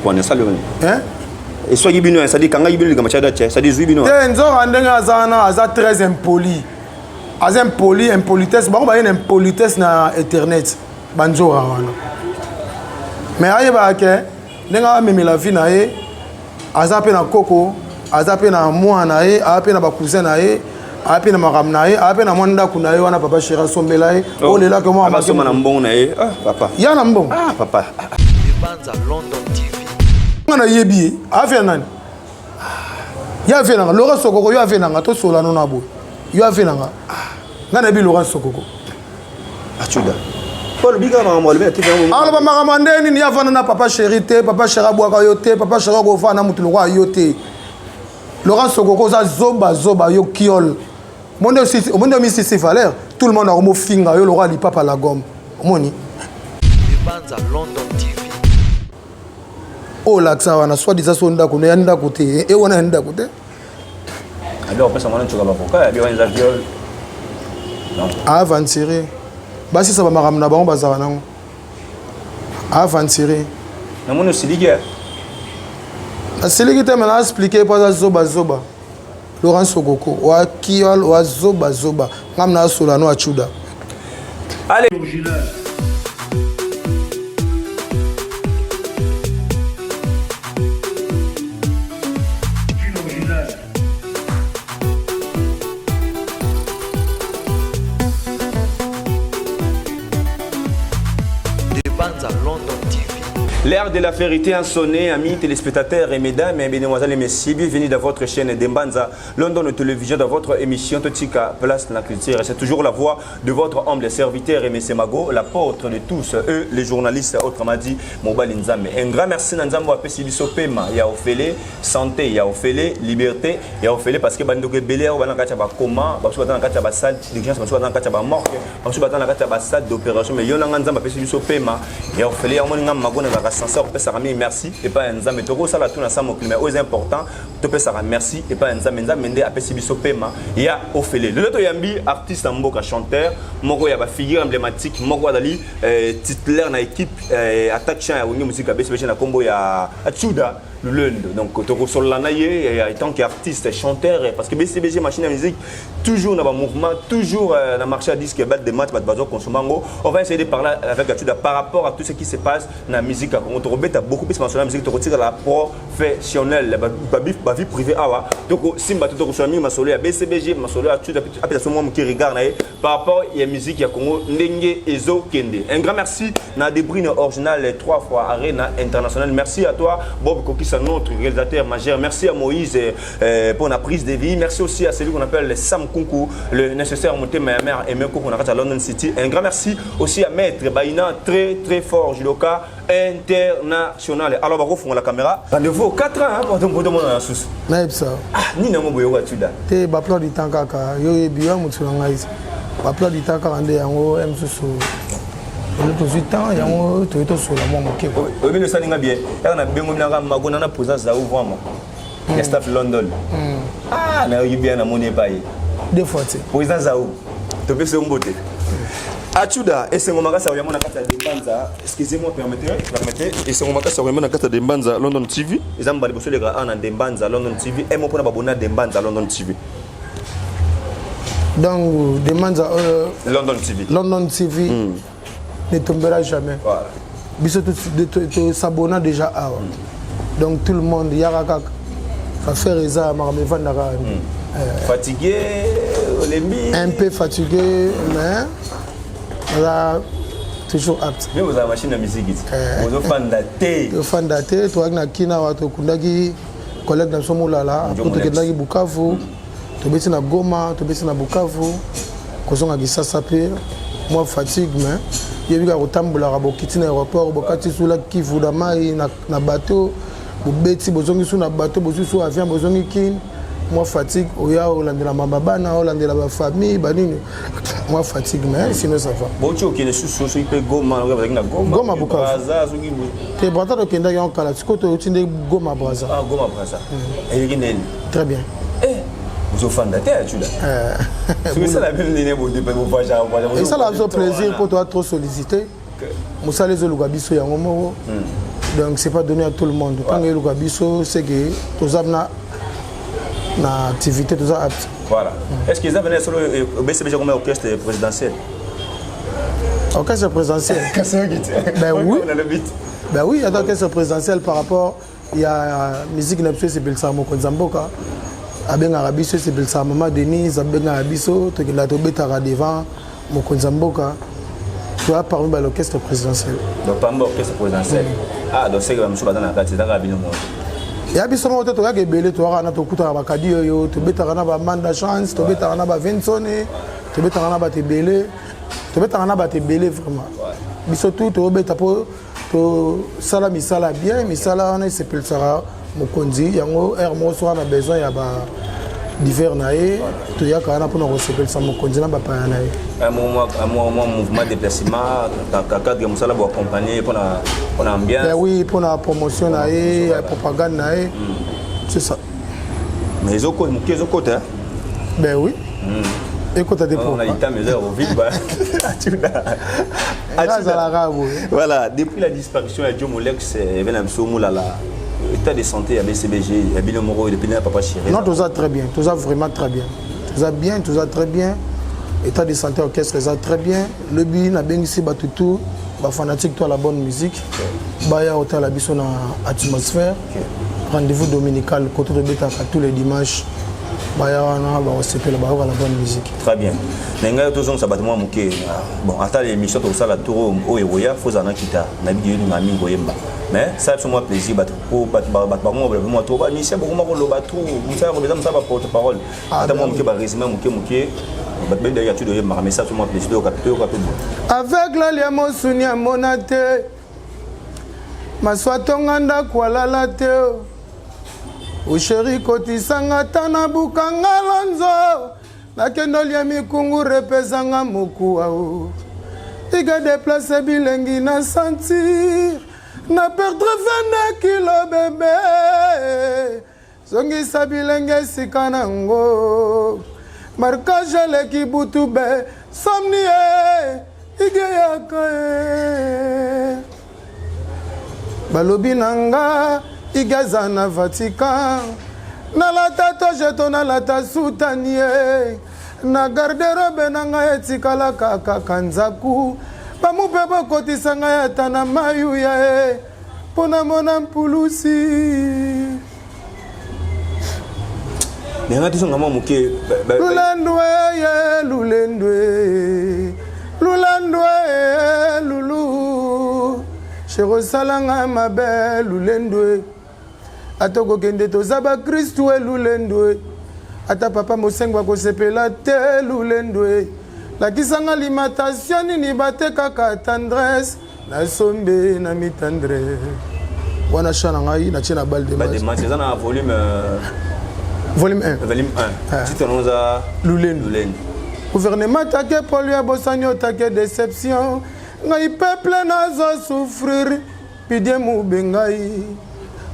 pone asali yo nini? Eswaki bino, c'est-à-dire kangaki bino likambo ya Chada, c'est-à-dire zwi bino. Te, nzoka ndenge aza wana, aza très impoli, aza impoli, impolitesse. Bango baye na impolitesse na internet, banzoka wana. Mais ayebaka ke ndenge amemela vie na ye, aza mpe na koko, aza mpe na mwana na ye, aza mpe na bacousin na ye, aza mpe na makambo na ye, aza mpe na mwa ndako na ye wana papa chéri asombela ye. Oyo lelaki mwa Abasomba na mbongo na ye. Ah papa. Ya na mbongo. Ah papa. Banza London TV. Nga nayebi ye, afia nani ye, afia nanga Laurent Sokoko. Yo afia nanga, tosola no na boye. Yo afia nanga, nga nayebi Laurent Sokoko. Achuda po alobi kaka makambo alobi na TV yango. Aloba makambo ya ndenge nini? Ye avanda na papa chéri te, papa chéri abwaka yo te, papa chéri akofanda na motu lokola yo te. Laurent Sokoko, oza zoba zoba yo, kiol monde omoni omisisi valeur. Tout le monde akomofinga yo lokola lipapa la gomme, omoni. Banza London TV. Oyo olakisa wana soit disant so ndako ya ndako te, e wana ya ndako te. Abi akopesa mwana ncoka bavoka, abi wana eza viol. Donc Aventure basisa bamakambo na bango, bazala nango aventure. Namoni osiliki. Asiliki te, me na expliquer mpo aza zoba zoba. Laurent Sokoko wakiol wa zoba zoba, ngam na asola no achuda. Allez. Original. Une original. Banza London TV. L'heure de la vérité a sonné, amis téléspectateurs et mesdames et mesdemoiselles et messieurs, bienvenue dans votre chaîne Dembanza London Télévision, dans votre émission Totika Place la Culture. C'est toujours la voix de votre humble serviteur et Messieurs Mago, l'apôtre de tous, eux, les journalistes, autrement dit, Mobali Nzambe. Un grand merci Nzambe apesi biso pema, ya ofele, santé, ya ofele, liberté, ya ofele, parce que bandeko ebele oyo bana kati ya bakoma, bamosusu baza na kati ya basalle d'urgence, bamosusu baza na kati ya bamorgue, bamosusu baza na kati ya basalle d'opération, mais yo na nga Nzambe apesi biso pema ya ofele. Yango moni nga Mago nazalaka sincère, opesaka mingi merci epai ya Nzambe. Tokosala tu na sa mokili, mais oyo eza important, topesaka merci epai ya Nzambe. Nzambe nde apesi biso pema ya ofele. Lelo toyambi artiste ya mboka, chanteur moko ya bafigure emblématique, moko azali titulaire na équipe attaque chant ya Wenge Musica BCBG na nkombo ya Achuda Lulendo. Donc tokosolola na ye en tant qu'artiste chanteur, parce que BCBG machine à musique, toujours na bamouvement, toujours na marché à disque, balle de match, bato bazo consommer yango. On va essayer de parler avec Achuda par rapport à tout ce qui se passe na musique ya Congo. Tokobeta beaucoup plus masolo ya musique, tokotikala professionnel, bavie privée awa tokosimba te. Tokosola mingi masolo ya BCBG, masolo ya Achuda, apesa so mwa moke regard na ye par rapport ya musique ya Congo ndenge ezokende. Un grand merci na Debrine Original, trois fois Arena International. Merci à toi Bob Kokisa, notre réalisateur majeur. Merci à Moïse pour la prise de vie. Merci aussi à celui qu'on appelle Sam Kunku, le nécessaire motema ya mère Aimé Kunku na London City. Un grand merci aussi à Maître Baina, très très fort judoka international. Alors bakofungola la caméra, rendez-vous au 4 ans, hein, pour tout le monde na susu. Nayebisa. Ah, nini yango boye Achuda? Te, baemploi du temps kaka. Yo oyebi yo motu na ngai, baemploi du temps kaka nde yango. Ya mosusu olo tozwi temps yango, toyi tosola mwa moke. Oyebi esalinga bien yaka na bengo minaka Mago na président Zau vraiment ya staff London. Ah, nayoki bien, namoni epai. Deux fois te. Président Zau, topesi yo mbote. Achuda, esengo makasi ya koyamba na kati ya Dembanza. Excusez-moi, permettez, permettez. Esengo makasi ya koyamba na kati ya Dembanza London TV. Eza mbala liboso eleka awa na Dembanza London TV. Emo mpona babona Dembanza London TV. Donc Dembanza London TV. London TV ne tombera jamais. Voilà. Biso tosabona déjà awa. Donc tout le monde yaka kaka, affaire eza makambo evandaka. Fatigué, olembi? Un peu fatigué, mais naza toujours apte. Mais ozala machine ya musique ti ozofanda te. Tofanda te. Toyaki na kina awa, tokundaki collègue na biso Molala, après tokendaki Bukavu, tobeti na Goma, tobeti na Bukavu, kozonga Kisasa mpe mwa fatigue. Mais yebi kaka kotambolaka, bokiti na aéroport, bokati sula Kivu na mai na bateau, bobeti, bozongi su na bateau, bozwi su avion, bozongi Kine. Mwa fatigue, oya olandela mama bana, olandela bafamille banini, mwa fatigue, mais sinon ça va. Bauti okende susu soki mpe Goma, bazalaki na Goma? Goma, Bukavu. Braza soki? Te, Braza tokendaki yango kala. Sikoyo touti nde Goma, Braza. Ah, Goma, Braza eleki nini? Très bien. Ozofanda te, Achuda. Soki esala bino nini Esala biso plaisir mpo toa trop sollicité, mosala ezoluka biso yango moko. Donc c'est pas donné à tout le monde. Ntango eluka biso, c'est que toza na activité, toza apte. Voilà. Est-ce que eza pene solo BCBG comme orchestre présidentiel? Orchestre présidentiel, ben oui. Ben oui, ata orchestre présidentiel par rapport ya musique na biso esepelisaka mokonzi ya mboka, abengaka biso, esepelisaka mama Denise, abengaka biso, tokendaka tobetaka devant mokonzi ya mboka. Toya parmi ba l'orchestre présidentiel. Donc parmi orchestre présidentiel. Ah, donc c'est que bamosusu baza na kati, ezaka bino moko? Ya biso moko te, toyaka ebele. Toyaka na, tokutaka bakadi oyo, tobetaka na bamanda chance, tobetaka na bavinsone, tobetaka na bato ebele, tobetaka na bato ebele vraiment. Biso tu tobeta mpo tosala misala bien. Misala wana esepelisaka mokonzi yango. Heure moko soka na besoin ya ba divers na ye, toyaka wana mpona kosepelisa mokonzi na bapaya na ye. Un mouvement déplacement na cadre ya mosala boaccompagner mpona ambiance? Ben oui, mpona promotion na ye, ya propagande na ye, c'est ça. Mais ezokota moke, ezokota. Ben oui, ekota te. On a litame eza ya kovimba. Azalaka boye. Voilà, depuis la disparition ya Joe Molex eve na biso Molala, état de santé ya BCBG, ya bino moko, depuis na papa chéri? Non, toza très bien, toza vraiment très bien, toza bien, toza très bien. État de santé orchestre eza très bien. Lobi nabengisi bato tu bafanatique to à la bonne musique baya otala biso na atmosphère. Rendez-vous dominical koto tobetaka tous les dimanches. Baya wana, bakosepela, bayoka la bonne musique. Très bien. Na ngai tozongisa bato mwa moke. Bon, ata émission tokosala tour oyo ekoya, fozala na kita nayebi yolinga mingi koyemba, mais ça biso mwa plaisir. Bato bato bango mwa to bamisia bokoma koloba trop, mosala eza mosala baporte parole. Ata mwa moke, barésumé moke moke, bato bayebaki atude oyembaka, mais ça biso mwa plaisir, toyoka toyoka mpe boye. Aveugle alia mosuni, amona te maswa, tonga ndako alala te. O chéri, kotisanga ta na bukanga lonzo, nakende olia mikungu, repesanga mokuwa o ika déplace bilengi na sentir na perdre 22 kilo. Bébé, zongisa bilenge esika nango, marquage eleki butu be somni ye igeyaka ye. Balobi na nga igaza na Vatican, nalata toge to nalata sutani ye na garde-robe na ngai etikalaka kaka nzaku. Bamu mpe bokotisa ngai ata na mayuya ye mpo namona mpulusi. Me ngai tozonga mwa moke. Lulendwe ye, lulendwe, lulendwe, lulu chéri, osalanga mabe. Lulendwe, ata okokende, toza bakristu e. Lulendwe, ata papa mosengo akosepela te. Lulendwe, lakisanga alimentation nini batekaka tendresse, nasombe na mitendre wana cha na ngai natie na balle de Balle de match. Match eza na volume Volume 1. Volume 1, titre nango eza? Lulendo. Lulendo. Gouvernement take polu abosani, otake déception. Ngai peuple nazosouffrir, pidie mube ngai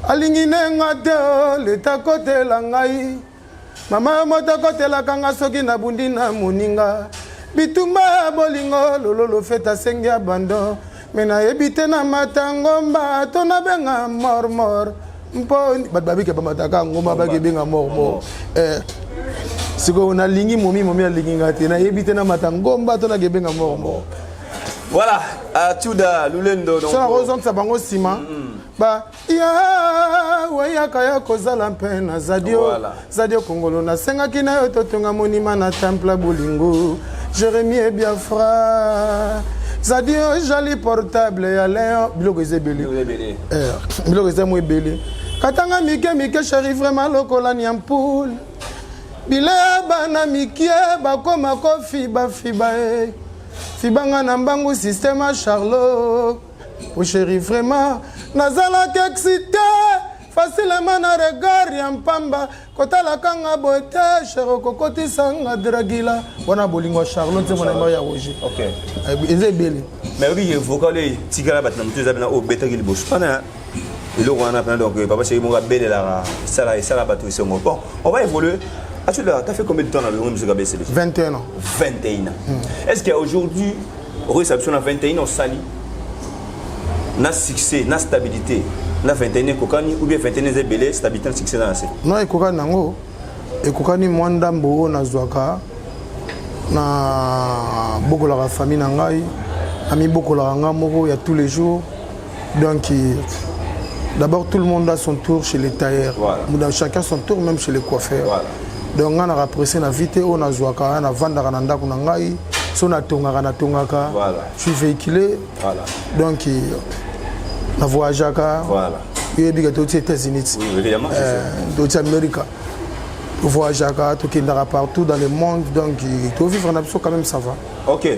alingi nenga te o leta kotela ngai. Mama moto akotelaka nga soki nabundi na moninga bitumba ya bolingo. Lololo fete asengi abandon, me nayebi te na mata ngomba to nabenga mormor mpo bato babike bamataka ngomba bakebenga mormor. Sikoyo nalingi momi, momi alingi nga te, nayebi te namata ngomba to nakebenga mormor. Voilà, Atuda Lulendo donc So nakozongisa bango nsima ba ya weyaka ya kozala mpe na zadio. Zadio Kongolo, nasengaki na yo totonga monima na temple ya bolingo. Jérémie Biafra, zadio jali portable ya Leon, biloko eza ebele. Biloko ebele. Biloko eza mo ebele, katanga mike mike. Chéri, vraiment lokola niampoule, bileya bana mikie bakoma kofibafiba e fibanga na mbangu système ya Charlot. O chéri, vraiment nazalaki excité facilement na regard ya mpamba, kotalaka nga boye te. Chéri, okokotisanga dragila wana bolingo ya Charlot, nzembo na yango ya Roger. Eza ebele. Mais oyebi ke vocal oyo etikala bato na motu eza mpena oyo obetaki liboso wana, eloko wana mpena. Donc papa chéri moko abelelaka, esala esala bato esengo. Bon, on va évoluer. Atuda, t'as fait combien de temps dans le musique à BCB? 21 ans. 21 ans. Est-ce qu'aujourd'hui, réception à 21 ans, sali? Na succès, na stabilité, na 21 ekokani ou bien 21 eza ebele, stabilité na succès eza na se? Non, ekokani nango, ekokani. Mwa ndambo oyo nazwaka, na bokolaka famille na ngai, namibokolaka nga moko ya tous les jours. Donc d'abord, tout le monde a son tour chez les tailleurs. Voilà. Chacun son tour, même chez les coiffeurs. Voilà. Donc ngai naka pressé na vie te. Oyo nazwaka, navandaka na ndako na ngai, so natongaka, natongaka. Voilà. Je suis véhiculé. Voilà. Donc na voyageaka. Voilà. Yoyebika, toti États-Unis ti. Oui, évidemment, c'est ça. Toti Amerika, tovoyageaka, tokendaka partout dans le monde. Donc tovivre na biso quand même, ça va. Ok.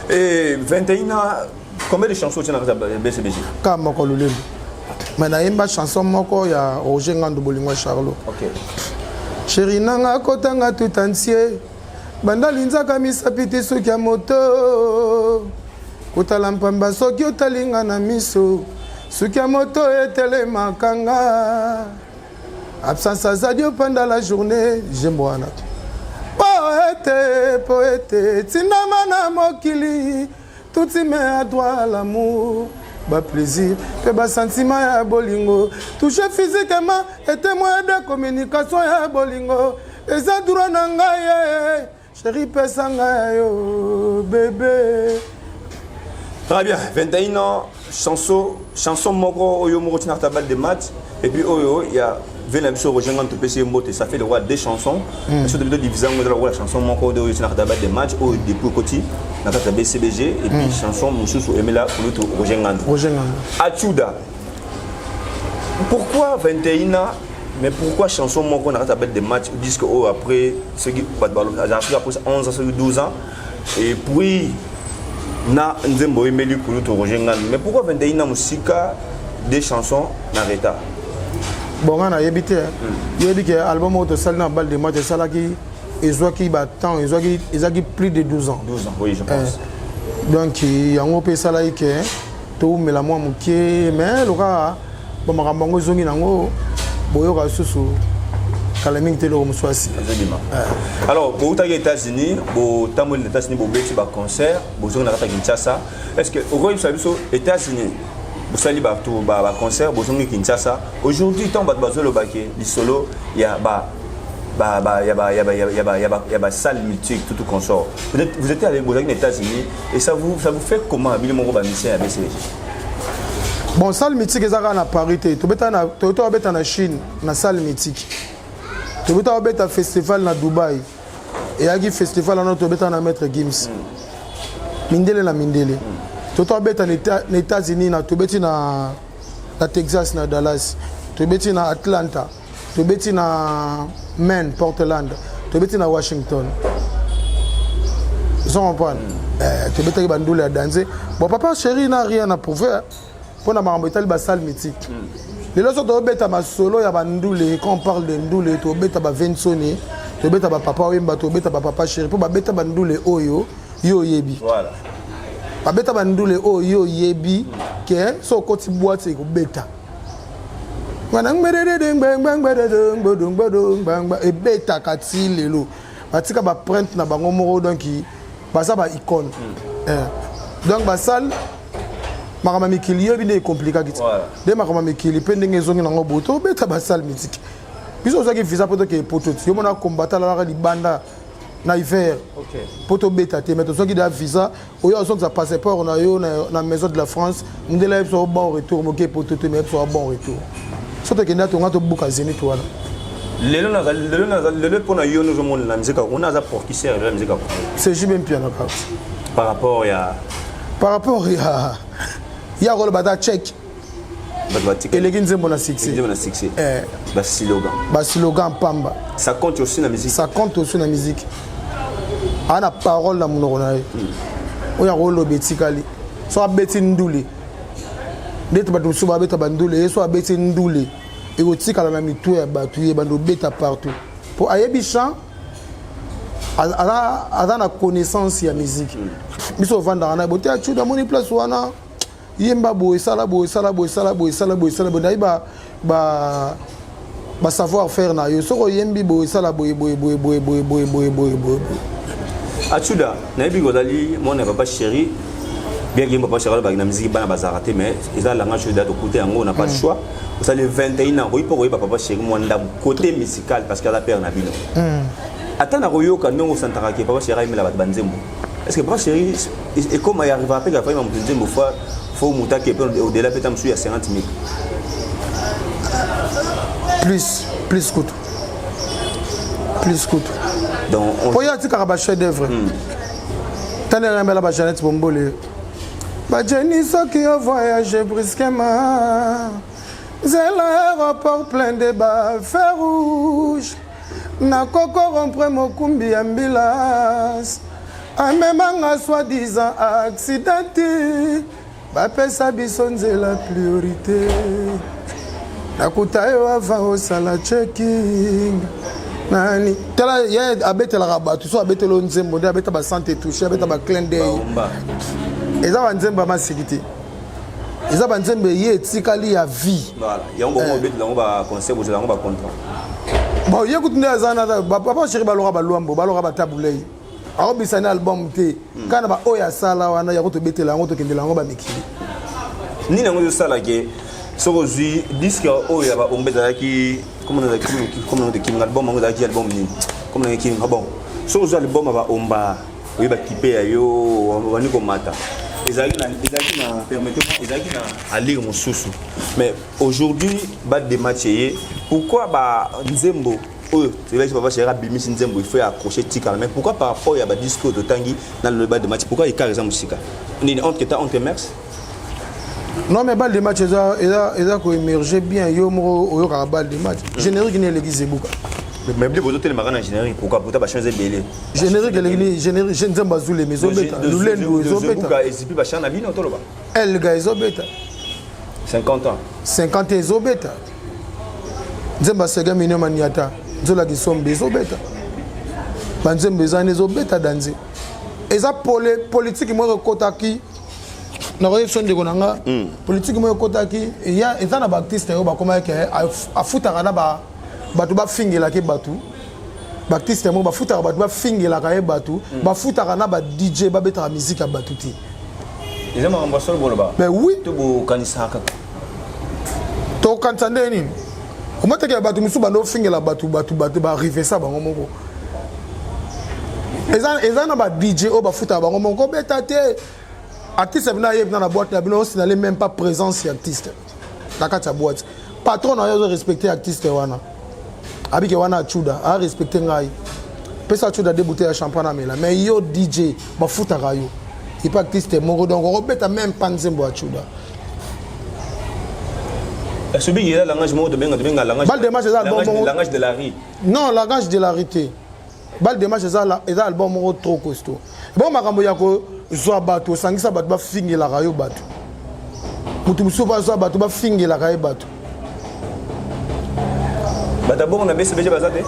Et 21 ans, combien de chansons tu as dans BCBG? Ka moko, Lolendo, mais nayemba chanson moko ya Roger Ngandu, Bolingo ya Charlot. Chéri nanga, kotanga tout entier, banda linzaka misapi te, soki ya moto kotala mpamba, soki otalinga na miso, soki ya moto etelemaka nga, absence azali opanda la journée. Jembo wana po ete, po ete tindama na mokili, tout humain a droit à l'amour, baplaisir mpe basentiment ya bolingo. Touche physiquement ete moyen de communication ya bolingo, eza droit na ngai ye. Chéri, pesa ngai yo bébé. Très bien, 21 ans, chanson, chanson moko oyo moko tina ta balle de match et puis oyo il y a vena biso Roger Ngandu, topesi ye mbote. Ça fait le roi deux chansons. So tobi todiviser yango, ezala lokola chanson moko oyo tina ta balle de match oyo depuis okoti na kati ya BCBG et puis chanson mosusu emela kulutu Roger Ngandu. Roger Ngandu. Achuda, pourquoi 21 ans, mais pourquoi chanson moko na kati ya balle de match, disque oyo après soki bato azalaki après 11 ans, soki 12 ans, et puis na nzembo oyembeli kulutu Roger Ngandu? Mais pourquoi 21 ans, mosika, des chansons na retard? Bon, nga nayebi te. Yebi ke album oyo tosali na balle de match esalaki, ezwaki batemps, ezwaki, ezalaki plus de 12 ans. 12 ans, oui, je pense. Donc yango mpe esalaki ke toumela mwa moke, mais loka bamakambo yango ezongi nango, boyoka lisusu kala mingi te eloko mosusu asi. Ezobima. Alors boutaki États-Unis, botamboli na États-Unis, bobeti baconcert, bozongi na kati ya Kinshasa. Est ce que okoyebisa biso, États-Unis bosali bato baconcert, bozongi Kinshasa, aujourd'hui ntango bato bazolobaki lisolo ya ba ba ba ya ba ya ba ya ba ya ba ya ba salle mythique, tout consort, peut-être vous étiez allé, bozalaki na États-Unis, et ça vous fait comment, bino moko bamusicien ya BCBG? Bon, salle mythique eza kaka na Paris te. Tobeta na, toyota babeta na Chine na salle mythique, tobeta, babeta festival na Dubai, eyaki festival wana tobeta na Maître Gims, mindele na mindele. Tota babeta na États-Unis, na tobeti na Texas, na Dallas, tobeti na Atlanta, tobeti na Maine, Portland, tobeti na Washington. Ozo comprendre? Tobetaki bandule ya danse. Bon, Papa Chéri n'a rien à prouver mpona makambo etali basalle mythique. Lelo so tobeta masolo ya bandule, quand on parle de ndule, tobeta bavensoni, tobeta bapapa Oyemba, tobeta bapapa Chéri, mpo babeta bandule oyo yo oyebi. Babeta bandule oyo yo oyebi ke so okoti boîte, ekobeta ebetaka ti lelo. Batika baempreinte na bango moko, donc baza baicône. Donc basale makambo ya mikili, yebi nde ekomplikaki ti nde makambo ya mikili mpe ndenge ezongi nango boye, tobeta basale mythique. Biso ozwaki visa mpo tokee Poto ti yo mona kombata alalaka libanda na hiver mpo tobeta te, mais tozwaki da visa. Oyo azongisa passeport na yo na Maison de la France, mondele ayebi so bon retour, moke Poto te, mais yebi so bon retour. So tokende, tonga tobuka Zénith wana. Lelo nazali, lelo nazali, lelo mpona yo nozomona na musique, kuna aza porquiseur ya musique. C'est JB Mpiana kaka. Par rapport ya? Par rapport ya ya koloba ta check. Bato batika. Eleki nzembo na succès. Nzembo na succès. Eh. Baslogan. Baslogan pamba. Ça compte aussi na musique. Ça compte aussi na musique. Aa na parole na monoko na ye oyo akoloba, etikali. So abeti ndule ndeti bato mosusu babeta bandule, ye so abeti ndule, ekotikala na mitu ya bato. Ye bando obeta partout mpo ayebi chant, aza na connaissance ya musique. Biso ovandaka na ye bote, acuda amoni place wana, yemba boye, esala boye, esala boye, esala boye, esala boye, esala boye. Nayebi ba savoir faire na yo. Soki oyembi boye, esala boye, boye, boye, boye, boye, boye, boye, boye, boye. Achuda, nayebi kozali mwana ya Papa Chéri. Bien que papa chéri alobaki na musique bana bazalaka te, mais eza langage oyo da tokuta yango, on n'a pas de choix. Osali 21 ans, oyi mpo koyeba papa chéri mwa ndambo côté musical, parce que aza père na bino. Ata na koyoka ndenge osantaka ke papa chéri ayembela bato banzembo, est ce que papa chéri ekoma arrivera mpe kafayima moto nzembo fo moto ake mpe au-delà mpe ta mosusu ya 50 000? Plus, plus kutu, plus kutu. Donc po ye atikaka bachef d'œuvre. Tani ayembela ba Jeannette Bombole, bajeni, soki ovoyage brusquement, nzela aéroport plein de bafeux rouge, nakokorompre mokumbi ya ambulance amemanga soi-disant accident, bapesa biso nzela priorité, nakuta yo avant osala checking nani. Tala, ye abetelaka bato, so abeteli o nzembo nde abeta basante touche, abeta baclin d'œil. Baomba. Eza banzembo ya masiki te, eza banzembo ye etikali ya vie. Voilà, yango bongo obetela yango baconcert, bozela yango bacontrat. Bon, ye kutu nde aza na papa chéri, baloka balwambo, baloka batabulei, akobisa ne album te, kaka na baoyo asala wana, yango tobetela yango, tokendela yango bamikili. Nini yango ezosala ke soki ozwi disque oyo ya baomba ezalaki comme album yango ezalaki album nini, comme nange kinga? Bon, soki ozwi album ya baomba, oyeba kipe ya yo obandi komata, ezalaki na, permettez-moi, ezalaki na allure mosusu. Mais aujourd'hui badematch ye, pourquoi banzembo oyo toyebaki papa chéri abimisi nzembo, il faut accrocher tikala? Mais pourquoi par rapport ya badisque oyo totangi na lelo ba dematch, pourquoi écart eza mosika nini entre temps, entre mers? Non, mais balle de match eza koémerge bien. Yo moko oyokaka balle de match, générique ni eleki Zebuka. Mais bile bozotelemaka na générique, pourquoi? Pourtant bachange ebele. Générique eleki générique, nzembo azulema ezobeta, lulendu ezobeta. Ezipi bachan na bino, toloba. Elga ezobeta. 50 ans. 50 ezobeta, nzembo asega minio maniata nzolaki sombe ezobeta, banzembo eza wana ezobeta danze. Eza pole politike moko ekotaki, nakoyebi so ndeko na nga, politike moko ekotaki, eza na baartiste oyo bakomaki afutaka na bato bafingelaki bato. Baartiste moko bafutaka bato bafingelaka ye bato, bafutaka na ba DJ babetaka musique ya bato te. Eza makambo ya solo boloba? Mais oui. To bokanisaka kaka? Tokanisa ndenge nini? Omoteke ya bato mosusu bando ofingela bato, bato barivesa bango moko. Eza na ba DJ oyo bafutaka bango moko kobeta te. Artiste bino ayebi na boîte na bino, osinale même pas présence ya artiste na kati ya boîte. Patron na yo azorespecte artiste wana, abike wana acuda arespecte ngai, pesa acuda de bouteille ya champagne amela. Mais yo DJ bafutaka yo epe artiste moko, donc okobeta même pas nzembo ya cuda. Soki eza langage moko tobenga langage Balle de match eza album moko langage de la rue. Non, langage de la rue te. Balle de match eza album moko trop costaud. Bon, makambo ya kozwa bato, osangisa bato bafingelaka yo bato, moto mosusu bazwa bato bafingelaka ye bato. Bato bongo na BCBG baza te?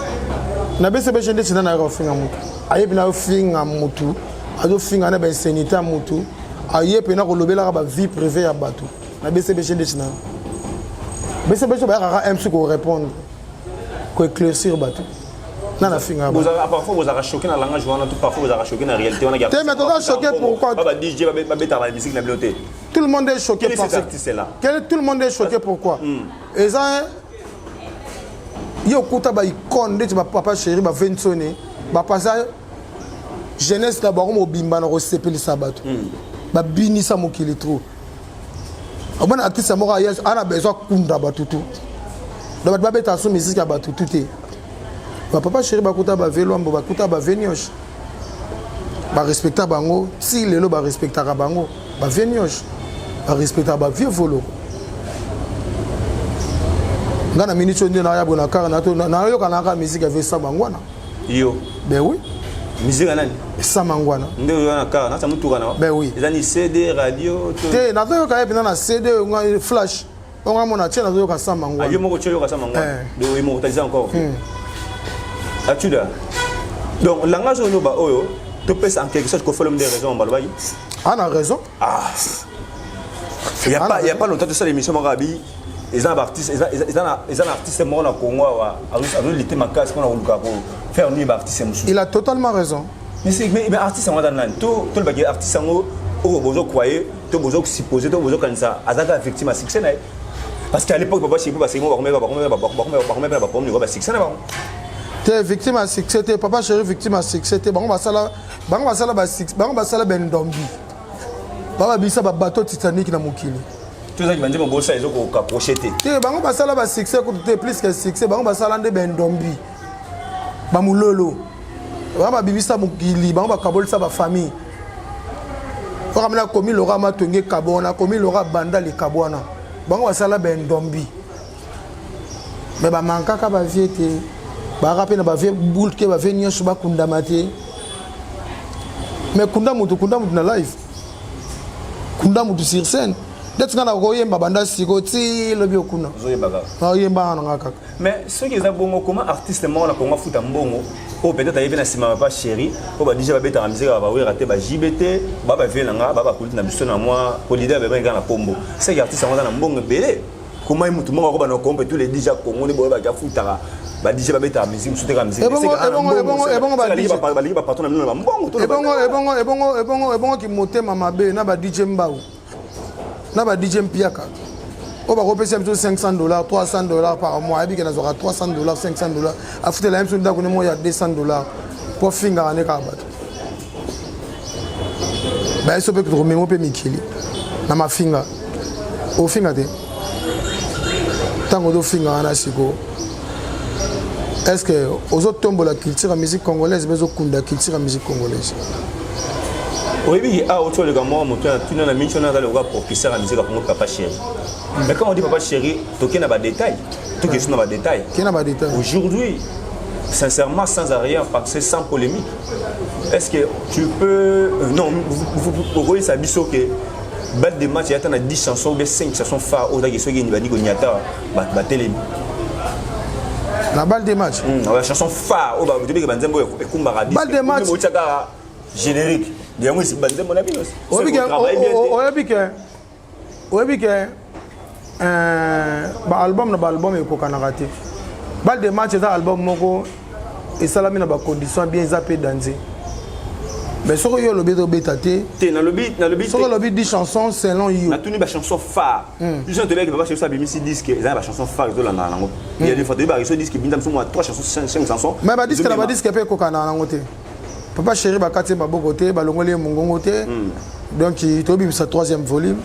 Na BCBG nde tina nayaka kofinga motu, ayebi na ofinga motu, azofinga na bainsanité ya motu, aye mpena kolobelaka bavie privée ya bato. Na BCBG nde tina BCBG bayakaka mc korépondre, koéclaircir bato na nafinga. Parfois bozalaka choqué na langage wana to parfois bozalaka choqué na réalité wana? Te, mais toza choqué pourquoi? Ba DJ babetaka ba musique na bino te. Tout le monde est choqué. Quel est par cet artiste là? Tout le monde est choqué pourquoi? Eza ye okuta baicone ndeti bapapa chéri, bavensone, bapasa jeunesse na bango mobimba na kosepelisa bato, babinisa mokili trop. Omona artiste moko ana besoin akunda bato tu, donc bato babeta so musique ya bato tu te. Bapapa chéri bakuta bavelwambo, bakuta bavenioche, barespecta bango ti lelo, barespectaka bango. Bavenioche barespectaka bavieux Voloko. Nga na minute oyo nde naya boye na kar, nayoka naka musique ya vieux Mangwana. Yo? Ben oui. Musique ya nani? Sa Mangwana. Nde oyo na kar nasa mutuka na? Ben oui. Eza ni CD, radio to? Te, nazoyoka ye mpenza na CD oyo flash onga mona tie, nazoyoka Sa Mangwana. Yo moko tie oyoka Sa Mangwana? Donc immortaliser encore atuda. Donc langage oyo ba oyo topesa en quelque sorte kofolom des raisons balobaki. Ana raison. Ah, il y a pas longtemps tosala émission moko, abi eza na baartiste, eza na artiste moko na Congo awa azolite makasi mpona koluka ko faire nuire baartiste mosusu. Il a totalement raison. Mais artiste yango aza nani? Tolobaki artiste yango. Oyo bozo croire to bozo supposer to bozo kanisa azaka victime ya succès na ye. Parce qu'à l'époque papa chéri ba semo ba komeba ba komeba ba komeba ba komeba ba komeba ba succès na bango. Te victime ya succès te, papa chéri victime ya succès te. Bango basala, bango basala ba succès, bango basala bendombi. Ba babisa ba bateau Titanic na mokili. Tozaki banzembo bosa ezokoka proche te. Te, bango basala ba succès kutu te, plus que succès, bango basala nde bendombi. Bamulolo. Bango babimisa mokili, bango bakabolisa ba famille. Oka mina komi Laura Matonge kabona, komi Laura Banda le kabwana. Bango basala bendombi. Mais ba mankaka ba vie te. Ba rape na ba vie boule ke ba vie nyonso bakundama te. Mais kunda mutu na live. Kunda mutu sur scène. Ndeti nga na koyemba banda siko ti lobi okuna. Ozoyemba kaka. Naoyemba na nga kaka. Mais soki eza bongo, comment artiste moko na Congo afuta mbongo oyo peut-être ayebi na nsima papa chéri oyo ba DJ babetaka musique ya bawera te, ba JB te, ba bavie na nga, ba bakuliti na biso na mwa po leader bebaki kaka na kombo, seki artiste yango aza na mbongo ebele, comment ye mutu moko akoba na kompe tous les DJ ya Congo nde boyebaki afutaka ba DJ babetaka musique mosusu teka musique? Ebongo ba DJ Balingi bapatron na bino na bambongo to. Ebongo kimotema mabe na ba DJ Mbau na ba DJ Mpiaka oyo bakopesa biso 500 $, 300 $ par mois. Ayebi ke nazwaka 300 $, 500 $, afutela ye biso ndako ne moko ya 200 $ mpo afingaka nde kaka bato bayeso mpe tokomemo mpe mikili na mafinga. Ofinga te, ntango ozofinga wana sikoyo, est ce que ozotombola culture ya musique congolaise mpe ozokunda culture ya musique congolaise? Oyebi ke awa oti oleka mwa moto na tuna na mingi wana aza lokola professeur ya musique ya Congo, papa chéri. Mais quand on dit papa chéri, tokei na badétail, tokei so na badétail. Ke na badétail. Aujourd'hui, sincèrement, sans arrière pensée, sans polémique, est-ce que tu peux non, okoyesa biso ke balle de match eyata na 10 chansons ou bien 5 chansons phare oyo ozaki soki bandi koniata bato batelemi? Na balle de match? Ba chanson phare oyo tobeke banzembo oyo ekumbaka. Balle de match. Otia kaka générique yango esi banzembo na bino. Oyebi ke baalbum na baalbum ekokanaka te. Balle de match eza album moko esalami na bacondition bien, eza mpe danger, mais soki yo olobi ezobeta te. Te, nalobi. Soki olobi 10 chansons selon yo. Natuni bachanson phare. Biso toyebaki papa chéri abimisi disque, eza na bachanson phare ezolandaka nango. Il y a des fois toyebaka so disque ebinza biso mwa 3 chansons, 5 chansons. Mais badisque na badisque mpe ekokanaka nango te. Papa chéri bakati ye maboko te, balongoli ye mongongo te. Donc tobimisa troisième volume,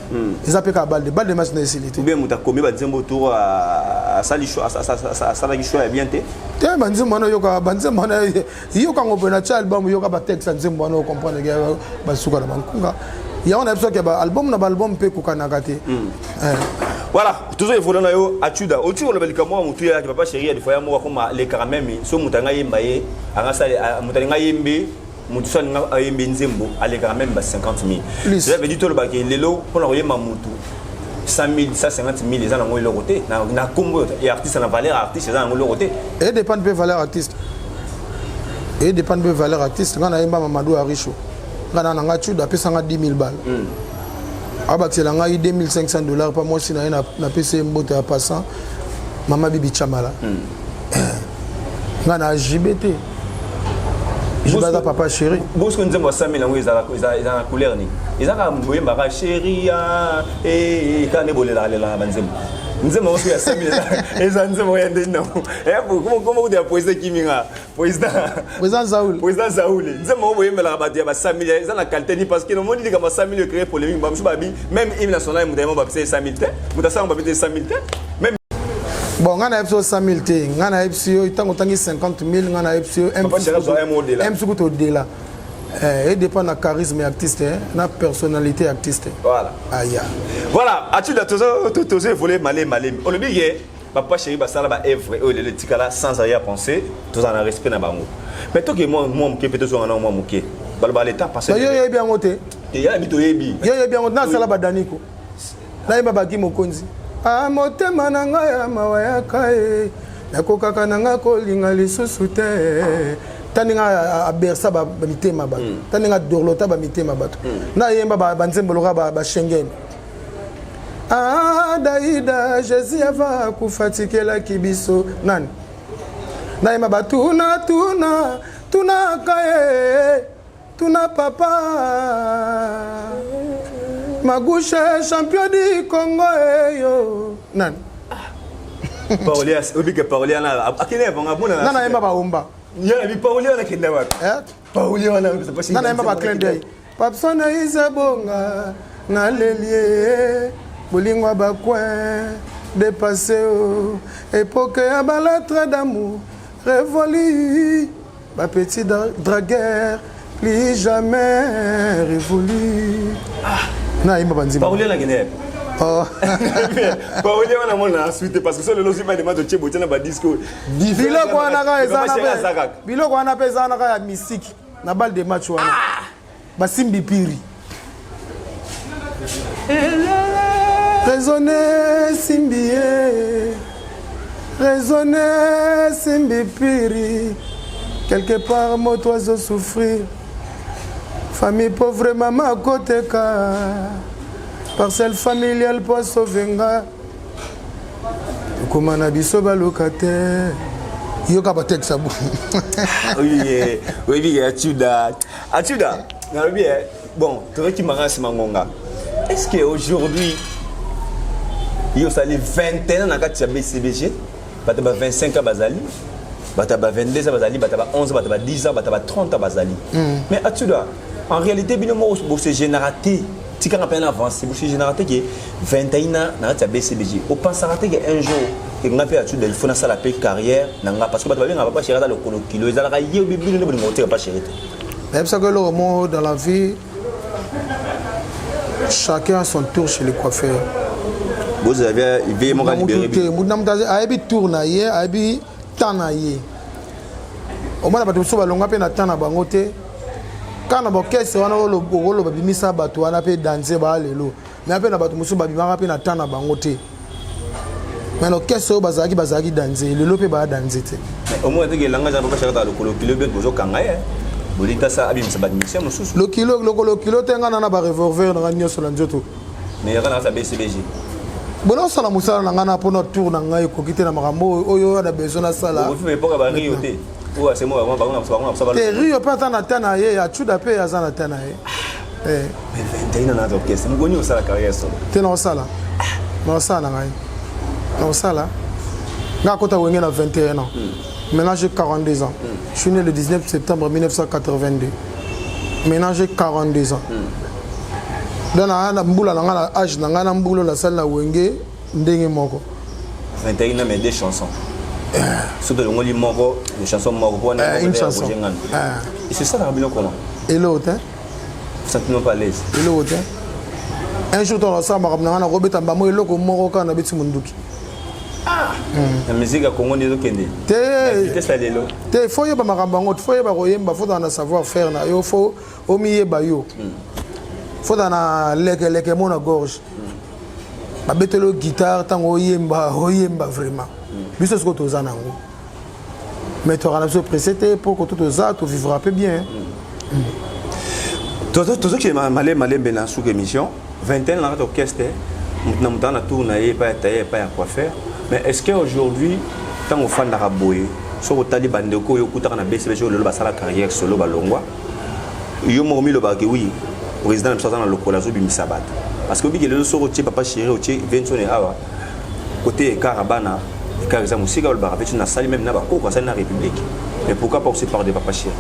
eza mpe kaka balle de match na esili te. Ou bien moto akomi banzembo tour asali choix, asalaki choix ya bien te? Te, banzembo wana oyoka, banzembo wana yokango mpe na tia album, yoka batexte ya nzembo wana, ocomprendre ke basuka na bankunga yango na biso ke baalbum na baalbum mpe ekokanaka te. Voilà, tozo évoluer na yo. Achuda oti koloba likambo ya motu yaki papa chéri ya lifoya moko akoma lekaka meme so moto anga yemba ye anga sali, moto alinga yembe, motu so alinga ayembe nzembo alekaka meme ba 50 000. Plus. Cela veut dire tolobaki lelo mpona koyemba motu 100 000, 150 000 eza nango eloko te na kombo ya artiste, na valeur ya artiste, eza nango eloko te. Edépendre mpe valeur artiste, edépendre mpe valeur artiste. Ngai nayemba Mamadou Aricho, ngai na nanga Chuda apesanga 10 000 balles, abakisela ngai 2500 $ mpa mwasi na ye. Napesi ye mbote ya passant, mama Bibi Chamala. Ngai na JB te, JB aza papa chéri. Bosco, nzembo asami yango eza na couleur nini? Eza kaka boyembaka chéri kaka nde bolelaka lelaka banzembo. Nzembo yango soki asami eza nzembo ya ndeni nango koma kuta ya président Kiminga, président. Président Zaoul. Président Zaoul, nzembo yango boyembelaka bato ya ba 100 000 eza na qualité nini? Parce que nomoni likambo ya 100 000 ecréé polémique. Bamosusu babi même hymne national, moto yango bapesa ye 100 000 te, moto asango bapesa ye 100 000 te même. Bon, ngai nayebi so 100 000 te. Ngai nayebi si yo ntango otangi 50 000, ngai nayebi si yo Papa Chéri azwa un mot au-delà. M soki todela edépend na charisme ya artiste, na personnalité ya artiste. Voilà. Aya. Voilà, Atida, tozo évoluer malemi malemi. Olobi ke papa chéri basala baœuvre oyo lelo etikala. Sans arrière pensée, tozala na respect na bango, mais toke mwa moke mpe tozwanga na mwa moke baloba l'état passé. Yo yebi yango te. Ya bi toyebi. Yo yebi yango te. Nasala badaniko, nayeba baki mokonzi. Ah, motema na ngai ya mawa yaka ye, nakokaka na ngai kolinga lisusu te. Ta ndenge abersa bamitema bato, ta ndenge adorlota bamitema bato, nayemba banzembo loka bashengen. Ah, Daida, Jésus ava akufa tikelaki biso nani? Nayemba batuna tuna tunaka ye. Tuna papa Magushe, champion du Congo eyo nani? Parolier, obike parolier na akende vanga mona. Nana yemba baomba. Ya bi parolier na kenda wapi? Eh? Parolier wana nana yemba ba clin d'œil. Papsona Izabonga nalelie bolingo ya bacoin dépassé o époque ya balatre d'amour révolu, bapetit dragueur plus jamais révolu. Nayemba banzima. Parolier na kende. Oh. Parolier wana mona suite parce que so lelo si ba demande tie botia na ba disque. Biloko wana kaka eza na mpe, biloko wana mpe eza wana kaka ya mystique na balle de match wana basimbi piri raisonne simbi ye, raisonne simbi piri. Quelque part moto azosouffrir, famille pauvre, mama akoteka parcelle familiale po asauve nga. Tokóma na biso baluka te, yoka batekisa bu. Oui, oui, Atuda. Atuda, nalobi bon, tozokimaka nsima ngonga. Est-ce que aujourd'hui yo osali 21 ans na kati ya BCBG, bato ba 25 ans bazali, bato ba 22 ans bazali, bato ba 11 ans, bato ba 10 ans, bato ba 30 ans bazali, mais Atuda, en réalité bino moko bose généra te, tikanga mpe na avance, bose généra te ke 21 ans na kati ya BCBG, opensaka te ke un jour ke nga mpe Atuda, il faut nasala mpe carrière na nga? Parce que bato babengaka Papa Chéri aza lokolo kilo, ezalaka ye obi bino nde bolinga kotika Papa Chéri te. Nayebisaka eloko moko: dans la vie, chacun a son tour chez le coiffeur. Bozala vie moko alibere. Te, mutu na mutu ayebi tour na ye, ayebi temps na ye. Omona bato mosusu balonga mpe na temps na bango te. Kaka na baorchestre wana okoloba bimisa bato wana mpe danse baa lelo, mais mpe na bato mosusu babimaka mpe na temps na bango te, mais na orchestre oyo bazalaki danse, lelo mpe baya danse te. Omona teke elanga eza Papa Chéri ata lokolo kilo be, bozokanga ye bolitasa abimisa bamusicien mosusu. Lokilo, lokolo kilo te. Nga na barevolver na nga nyonso na nzoto. Mais yaka na kati ya BCBG. Bona osala mosala na ngai na mpona tour na ngai ekoki te na makambo oyo na besoin nasala. Okofi epoka bario te oyo asemo bango. Te, Rio mpe aza na ta na ye, Acuda mpe aza na ta na ye. Mais 21 ans na orchestre, mokoni osala carrière solo? Te, naosala, naosala na ngai, naosala. Nga akota Wenge na 21 ans. Maintenant j'ai 42 ans. Je suis né le 19 septembre 1982. Maintenant j'ai 42 ans. Donc na mbula na ngai, na age na ngai, na mbula nasali na Wenge ndenge moko. 21 ans mais deux chansons, soki tolongoli moko, chanson moko mpo wana. Une chanson. Et c'est ça na bino comment? Eloko te. Sentiment pas à l'aise? Eloko te. Un jour tokosala makambo na ngai, nakobeta mbamo eloko moko kaka, nabeti monduki. Na musique ya Congo nde ezokende. Te. Vitesse ya lelo. Te, faut yeba makambo yango, faut yeba koyemba, faut zala na savoir faire na yo, faut omiyeba yo, faut zala na lekeleke mo na gorge, babeteli yo guitare ntango oyemba, oyemba vraiment. Biso sikoyo toza nango, mais toyaka na biso pressé te mpo koto toza, tovivra mpe bien. Tozokende malembe malembe na suka émission. 21 na kati orchestre, moto na moto aza na tour na ye epai ya tailleur, epai ya coiffeur. Mais est ce que aujourd'hui ntango ofandaka boye, soki otali bandeko oyo okutaka na BCBG oyo lelo basala carrière solo, balongwa, yo moko milobaka oui, président na biso aza na lokolo, azobimisa bato? Parce que obiki lelo soki otie Papa Chéri, otie Vensone awa côté, écart ya bana, écart eza mosika. Olobaka mpe nasali même na bakoko, asali na République, mais pourquoi pas aussi parle de Papa Chéri?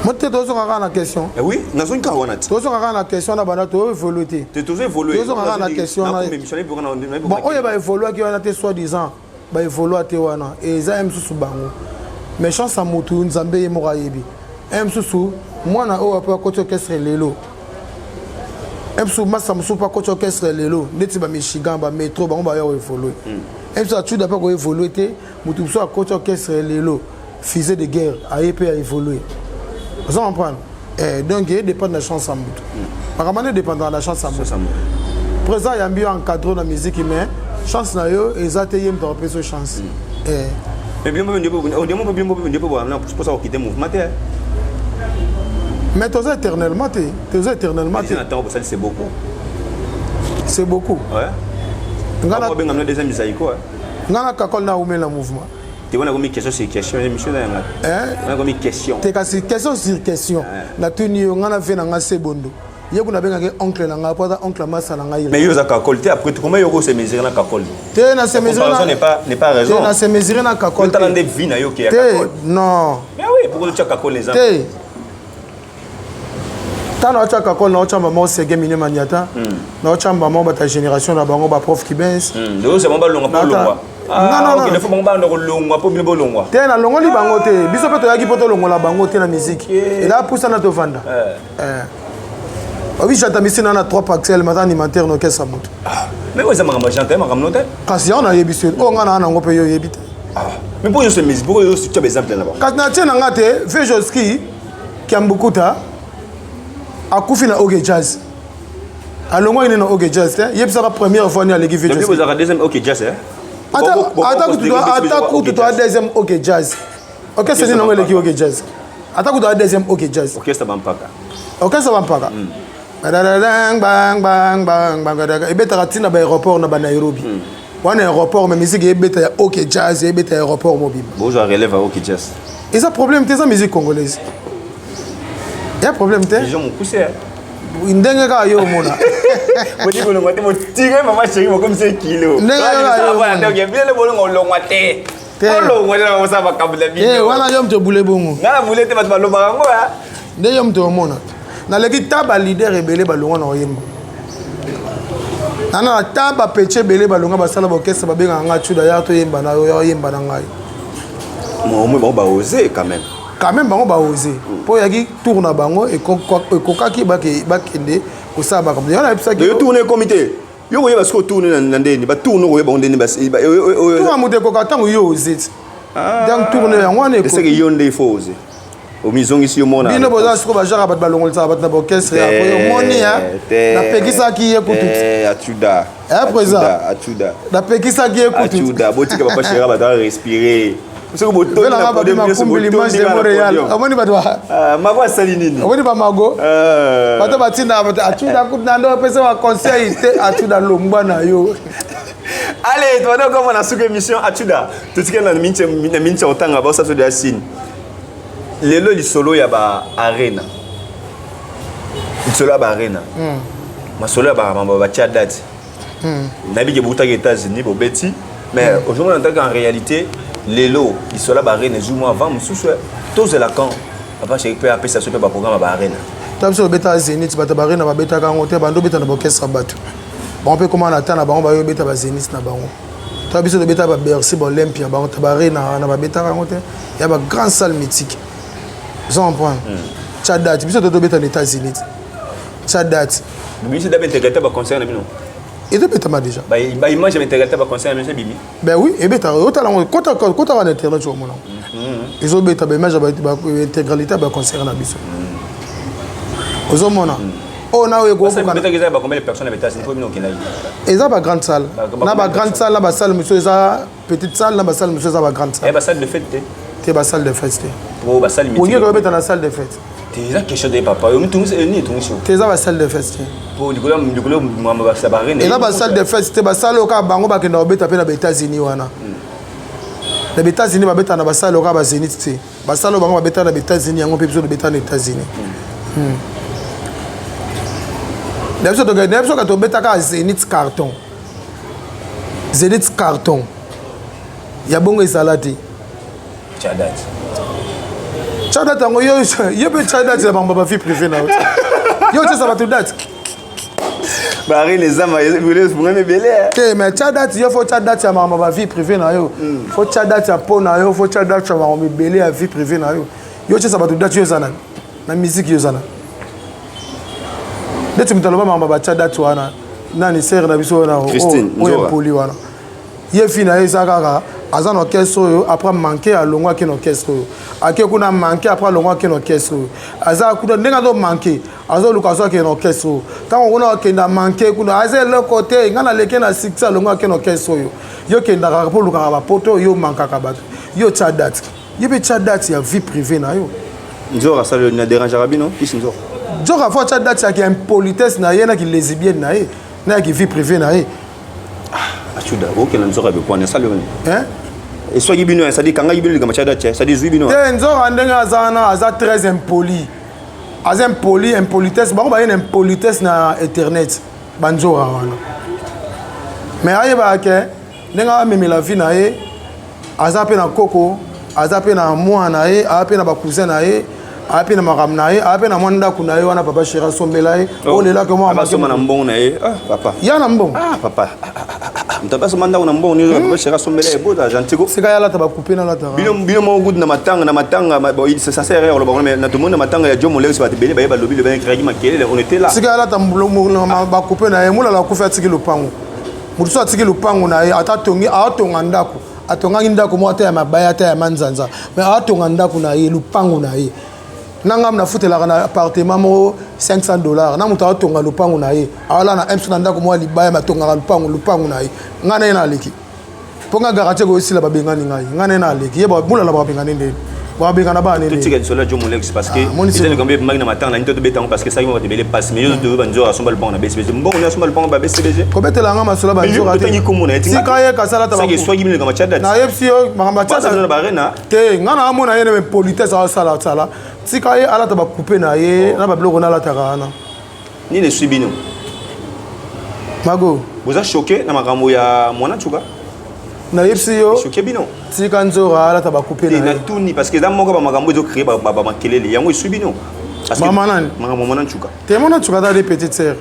Mo te, tozonga kaka na question. Eh oui, nazongi kaka wana ti. Tozonga kaka na question na banda, toévolue te. Te, tozo évolue. Tozonga kaka na question wana. Bon, oyo baévoluaki wana te, soi disant baévolua te wana, eza ye mosusu bango, mais chance ya motu, Nzambe ye moko ayebi. Ye mosusu mwana oyo apo akoti orchestre lelo, ye mosusu masa mosusu mpo akoti orchestre lelo, neti bamichigan, bamétro, bango baya koévolue. Ye mosusu Atuda mpe akoévolue te. Motu mosusu akoti orchestre lelo, fusée de guerre, aye mpe aévolue. Oza comprendre? Donc ye dépend na chance ya motu. Makambo wana edépendaka na chance ya motu. Président ayambi yo, encadre na musique, mais chance na yo eza te, ye moto akopesa yo chance. Mais bino mpe nde mposa kokite mouvement te. Mais toza éternellement te, toza éternellement te. Na ntango bosali, c'est beaucoup. C'est beaucoup. Nga obenga bino deuxième Zaiko. Nga na kakol na umela mouvement. Te wana komi question sur question, émission na yanga. Wana komi question. Te kasi question sur question. Natuni yo, nga na vie na nga se bondo. Ye kuna abengaki oncle na ngai po aza oncle masa na ngai. Mais yo oza kakol te, après tout, comment yo se mesurer na kakol? Te, na se mesurer na n'est pas n'est pas raison. Te, na se mesurer na kakol. Tala nde vie na yo ke ya kakol. Non. Mais oui, pourquoi tu as kakol les hommes? Te. Ntango naotya kakol, naotya mama osege mine maniata, naotya mama bata génération na bango, baprof kibens. Balongwa mpo bolongwa. Non, bango banda kolongwa mpo bino bolongwa. Te, nalongoli bango te. Biso mpe toyaki mpo tolongola bango te na musique. Eza pusana, tovanda. Obi janta misi na trois parcelles, maza animateur na orchestre moto. Mais oyo eza makambo ya janta, makambo no te. Kasi yango nayebi so oyo ngai naa nango mpe yo oyebi te. Mais mpo nyonso musique, mpo oyo tia baexemple na bango. Kasi natie na nga te. Vejoski Kiambukuta akufi na OK Jazz, alongwaki nde na OK Jazz te. Yebisaka première fois ni aleki Vejoski. Bozalaka deuxième OK Jazz, eh? Ata kutu toa deuxième OK Jazz, orchestre nini nango eleki OK Jazz? Ata kutu toa deuxième OK Jazz. Orchestre Bampaka. Orchestre Bampaka ebetaka ntina baaéroport na banairobi wana, aéroport. Mais musique ebeta ya OK Jazz ebeta aéroport mobimba. Bozwa relève ya OK Jazz. Eza problème te, eza musique congolaise, ya problème te. Vision mokuse. Ndenge kaka yo omona. Bodi kolongwa te, botire mama chéri, bokomisa kilo. Ndenge kaka yo bino bolonga, olongwa te, olongwa te na bakosala makambo na bino. Wana yo moto obule bongo. Nga na bule te, bato balobaka yango. Nde yo moto omona naleki ta baleader ebele balongwa na oyemba nana na ta bapeti ebele balongwa, basala baorchestre, babengaka nga Tuda ya toyemba na yo, ya oyemba na ngai. Omoi bango baose quand même. Quand même bango baose mpo oyaki tour na bango ekokaki, bakende kosala makambo yango nayebisaki. Yo tourne ekomi te, yo koyeba soki otourne na ndeni, batourne okoyeba ngo ndeni? Tour ya moto ekoka ntango yo oze ti. Donc tourne yango wana. Eseke yo nde il faut oser, omizongisi yo mona. Bino boza sikoyo bajara, bato balongolisaka bato na baorchestre ya omoni. Napekisaki ye kutu. Atuda. Président. Atuda. Napekisaki ye kutu. Atuda, botika papa chéri, bato arespirer. Soki botongi Makumbi, l'image de Montréal, omoni bato. Mago asali nini? Omoni bamago, bato batindaka bato Atuda kutu na ndo apesa baconseil te. Atuda, longwa na yo. Allez, tobanda okoma na suka émission. Atuda, totikali na miniti ya kotanga baosa so ya signe. Lelo lisolo ya baarena, lisolo ya baarena, masolo ya bamambo batia date. Nayebi ke boutaki États-Unis, bobeti, mais aujourd'hui en tant qu'en réalité lelo lisolo ya baarena ezwi mwa avant mosusu. Tozela quand papa chéri mpe apesa so mpe baprogramme ya baarena? Ta biso tobetaka Zénith, bato barena babetaka yango te. Bando obeta na baorchestre, bato bango mpe koma na ta na bango, bayo obeta bazénith na bango. Ta biso tobetaka baBercy, baOlympia, bango ta barena wana babetaka yango te, ya bagrand salle mythique. Oza comprendre? Tia date, biso tobeta na États-Unis, tia date. Biso da baintégralité baconcert na bino. Ezobetama déjà. Baimage ya baintégralité baconcert na biso ebimi. Ben oui, ebetaka. Otala yango, kotaka na internet, omona ezobeta baimage ya intégralité ya baconcert na biso, ozomona oyo na oyo. Eza bacombien de personnes na États-Unis po bino okendaki? Eza bagrande salle, na bagrande salle, na basalle mosusu eza petite salle, na basalle mosusu eza bagrande salle. Basalle de fête te? Te, basalle de fête te. Po basalle Olingi kobeta na salle de fête? Te, eza question te, papa. Yo nini etungisi? Te, eza basalle de fête te. Po likolo likolo mambo barene. Eza basalle de fête te, basalle oyo kaka bango bakenda kobeta mpe na baÉtats-Unis wana. Na baÉtats-Unis babeta na basalle oyo kaka bazénith te. Basalle oyo bango babeta na baÉtats-Unis, yango mpe biso tobeta na États-Unis. Na biso na biso ka tobetaka Zénith carton, Zénith carton ya bongo ezala te. Tia date. Tia date yango, yo yo mpe tia date ya bango, bavie privée na yo, yo otiesa bato date. Barene eza bungami ebele. Te, mais tia date, yo faut tia date ya makambo bavie privée na yo, faut tia date ya po na yo, faut tia date ya makambo ebele ya vie privée na yo. Yo otiesa bato date, yo eza nani na musique? Yo eza nani? Neti moto aloba makambo batia date wana, nani? Sere na biso wana oyo mpoli wana, ye fi na ye eza kaka aza na orchestre oyo, après manke alongwa, ake na orchestre oyo, ake kuna manke, après alongwa, ake na orchestre oyo, aza kuna ndenge azomanke, azoluka azo akende na orchestre oyo. Ntango kuna akenda manke kuna, aza eloko te, ngai naleke na succès, alongwa, ake na orchestre oyo. Yo kendaka mpo olukaka bapoto, yo mankaka bato. Yo tia date, ye mpe tia date ya vie privée na yo. Nzora asali na dérangeaka bino kisi nzora? Nzoka faut atia date yaki impolitesse na ye, naki lesbienne na ye, na yaki vie privée na ye. Achuda, okenda nzoka bepwani asali oni? Hein? Eswaki bino, c'est-à-dire kangaki bino likambo ya date, c'est-à-dire zwi bino. Te, nzoka ndenge aza wana, aza très impoli, aza impoli, impolitesse. Bango baye na impolitesse na internet, banzoka wana. Mais ayebaka ke ndenge amemela vie na ye, aza mpe na koko, aza mpe na mwana na ye, aza mpe na bacousin na ye, aza mpe na makambo na ye, aza mpe na mwa ndako na ye wana papa chéri asombela ye. Oyo lelaki mwa Abasomba na mbongo na ye. Ah papa. Ya na mbongo. Ah papa, moto abasomba ndako na mbongo nyonso, papa chéri asombela ye, boza gentil ko. Sika ye alata bakupe, nalataka. Bino moko kutu na matanga, bon, ça sert à rien koloba, mais na tomoni na matanga ya Joe Molex, bato ebele baye, balobi lobi, créaki makelele, on était là. Sika ye alata bakupe na ye. Molala akufi, atiki lopango. Moto so atiki lopango na ye, ata atongi, aotonga ndako, atongaki ndako moko ata ya mabaya, ata ya manzanza, mais aotonga ndako na ye, lupango na ye. Na ngambo nafutelaka na appartement moko 500 $. Na moto aotonga lopango na ye, aola na mso na ndako moko ya libaya, me atongaka lupango na ye. Ngai na ye na aleki, mpo nga garantie koyosila, babengani ngai. Ngai na ye na aleki ye. Molala bakabengani ndeni? Bakabengana bana nini? Totika lisolo ya Joe Molex, parce que eza likambo ebimaki na matanga na nini to tobetango, parce que esalaki bato ebele pasi. Mais yo toyo banzoka asomba lupango na BCBG, mbongo nde asomba lupango ba BCBG. Kobetela nga masolo banzoka. Totangi kombo na ye. Tika ye kasala ta. Saki eswaki bino likambo ya date. Nayebisi yo makambo ya na barena. Te, nga na amona ye na impolitesse asala sala. Tika ye alata bakupe na ye na babiloko nalataka wana. Nini eswi bino? Mago. Boza choqué na makambo ya mwana nsuka? Nayebisi yo. Choqué bino? Tika nzora alata bakupe na ye. Natuni parce que eza moko bamakambo ezocrée bamakelele, yango eswi bino. Mama nani? Makambo mwana nsuka. Te, mwana nsuka aza de petite sœur.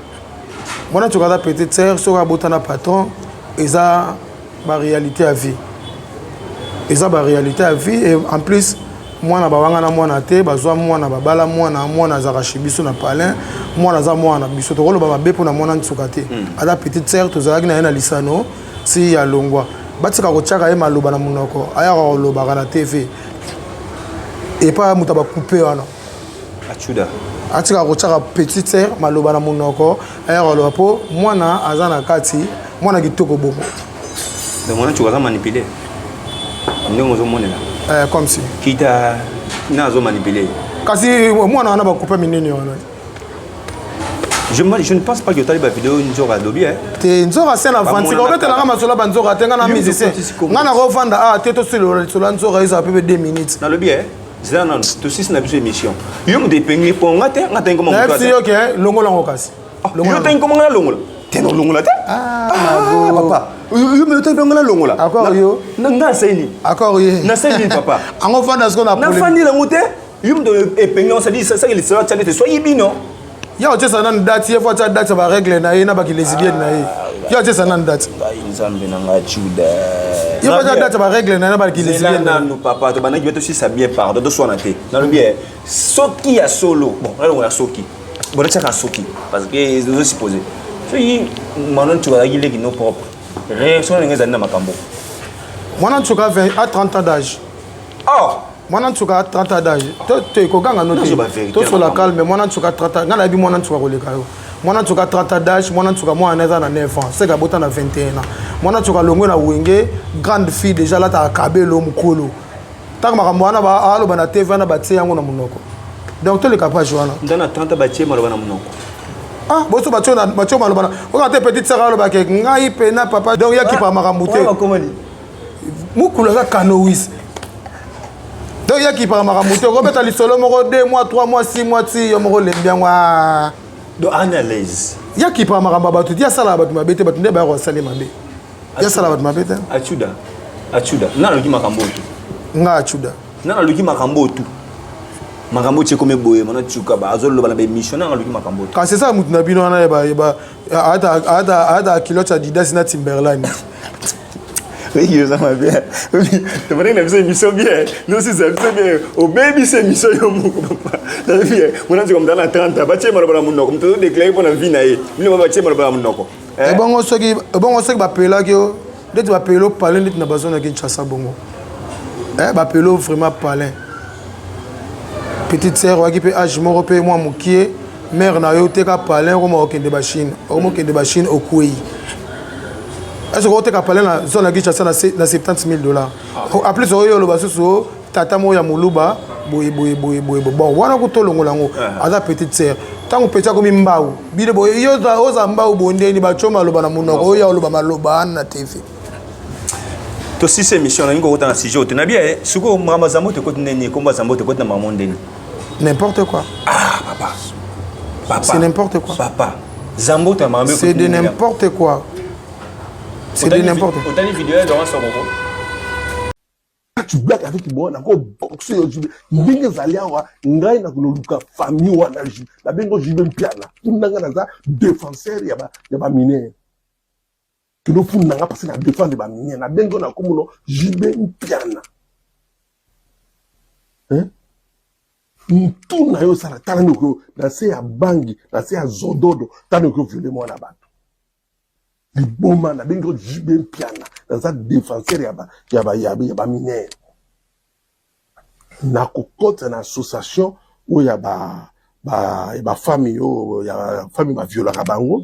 Mwana nsuka aza petite sœur. Soki abotana patron, eza baréalité ya vie, eza baréalité ya vie. Et en plus mwana bawanga na mwana te, bazwa mwana, babala mwana. Mwana azalaka chez biso na palin. Mwana aza mwana na biso, tokoloba mabe mpona mwana nsuka te. Aza petite sœur, tozalaki na ye na lisano ti ya longwa. Batika kotiaka ye maloba na monoko, ayaka kolobaka na TV epai moto bakupe wana. Achuda. Atikaka kotiaka petite sœur maloba na monoko, ayaka koloba mpo mwana aza na kati, mwana kitoko bongo. Donc mwana nsuka aza manipulé ndenge ozomonela? Eh, comme si. Kita na azomanipule. Kasi mwana wana bakupe minene wana. Je ne pense pas que otali bavideo nzoka alobi. Te, nzoka se na vantika obetelanga masolo banzoka te. Nga na musicien, nga na kovanda awa te. Tosolola lisolo ya nzoka ezala pepe 2 minutes. Nalobi e zela nano, tosisi na biso émission. Yo moto epengi mpo nga te, nga tangi koma. Nayebisi yo ke longolango kasi. Yo tangi koma, nga nalongola te, nalongola te. Papa, yo me otangi mpe nga nalongola. Accord yo. Nga nasali nini? Accord ye. Nasali nini, papa? Ango fanda siko na. Nafandi nango te. Yo moto epengi yango, sadi saki lisolo atia te, soki bino. Ya otiesa nanu date ye, fo atia date ya barègle na ye na bakilesbienne na ye. Yo atiesa nanu date. Ngai nzambe na ngai, Juda. Ye fo atia date ya barègle na ye na bakilesbienne. Nanu papa, tobandaki be, tosisa bien. Pardon, toswana te. Nalobi soki ya solo, bon, nalongola soki, bon, natiaka soki, parce que ozosuppose soki mwana ntuka azalaki leki no propre, réaction ndenge ezali na makambo. Mwana ntuka a 30 ans d'âge. Oh. Mwana nsuka a 30 ans d'âge te, koganga no te, tosola calme. Mwana nsuka 30 ans, ngai nayebi mwana nsuka koleka yo. Mwana nsuka 30 ans d'âge, mwana nsuka mwana eza na 9 ans, seke abota na 21 ans. Mwana nsuka alongwe na Wenge, grande fille déjà, alataka kabelo mokolo. Ntango makambo wana aloba na TV wana, batie yango na monoko. Donc toleka page wana. Nda na 30 batie maloba na monoko? Ah, boso batie maloba na oka te. Petite sœur alobake ngai pena papa, donc yakipa makambo te. Mokulu aza kanois, donc yakipaka makambo te. Okobeta lisolo moko 2 mois, 3 mois, 6 mois, ti yo moko olembi yango. Donc analyse. Yakipaka makambo ya bato ti asalaka bato mabe te. Bato nde baya kosali mabe, yasala bato mabe te. Achuda, achuda, naloki makambo oyo tu. Nga achuda. Nga naluki makambo oyo tu, makambo otie komi boye, mana tuka azoloba na baémission, nanga aluki makambo oyo. Kasi eza motu na bino wana ata culotte Adidas na Timberland. Oui, oza mabe. Tobandaki na biso émission bien, nosisa biso bien, obebisi émission yo moko papa. Nayebi mona nzoka moto ana 30, batie maloba na monoko, moto azodéclare mpo na vie na ye, bino batie maloba na monoko. Ebongo soki bapelaki yo ndeti bapelo palin, ndeti na bazone ya Kinshasa bongo, bapelo vraiment palin. Petite sœur oyaki mpe age moko mpe mwa mokie, mare na yo oteka palin, okoma okende bachine, okoma okende bachine, okwei. Est ce que oteka palin na zone ya Kinshasa na 70 000 $? En plus oyo oloba susu tata moko ya moluba boye boye boye boye. Bon, wana kutolongola yango, aza petite sœur. Ntango petit akomi mbau, bino boye, yo oza mbau bondeni, batio maloba na monoko, oyo oloba maloba wana na TV. Tosisi émission, nalingi kokota na sujet oyo te. Nabi eh, sikoyo makambo ya Zambo tekoti ndeni, kombo ya Zambo tekoti na makambo ndeni? N'importe quoi. Ah papa, papa. C'est n'importe quoi. Papa, Zambo te makambo. C'est de n'importe quoi, c'est de n'importe quoi. Otali video ya Laurent Sokoko? Tu blagues avec moi, nako boxe yo. Jibe ndenge ezali awa, ngai nakoluka famille wana. Nabengo Jibe Mpiana, funda nga, naza défenseur ya baminere. Kino funda nga parce na défendre baminere. Nabengo na komono Jibe Mpiana, hein? Ntu na yo osala, tala ndenge oyo na se ya bangi, na se ya zododo, tala ndenge oviole mwana bato, liboma. Nabengi yo Jibe Mpiana, naza défenseur ya baminere. Nakokɔta na association oyo ya bafamille, oyo ya famille baviolaka bango.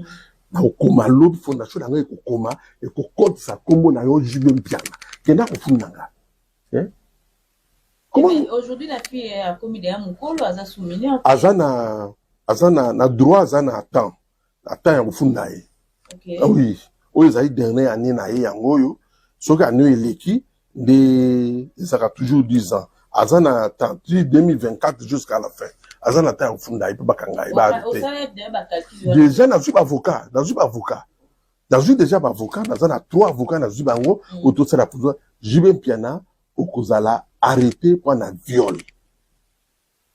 Nakokoma lobi fondation na ngai, ekokoma, ekokɔtisa nkombo na yo Jibe Mpiana. Kenda kofunda nga, eh? Comment? Aujourd'hui, la fille akomi deya mokolo, aza sous mineur. Aza na droit, aza na temps ya kofunda ye. Ah oui, oyo ezali dernière année na ye, yango oyo. Soki année oyo eleki nde ezalaka toujours 10 ans. Aza na temps ti 2024, jusqu'à la fin aza na temps ya kofunda ye mpe bakanga ye, baarrêter. Osala deya bacalcul wana? Déjà nazwi baavocat, nazwi baavocat, nazwi déjà baavocat, naza na trois avocat, nazwi bango. Oyo tosala pouvoir, Jibe Mpiana, okozala arrêté mpo na viol.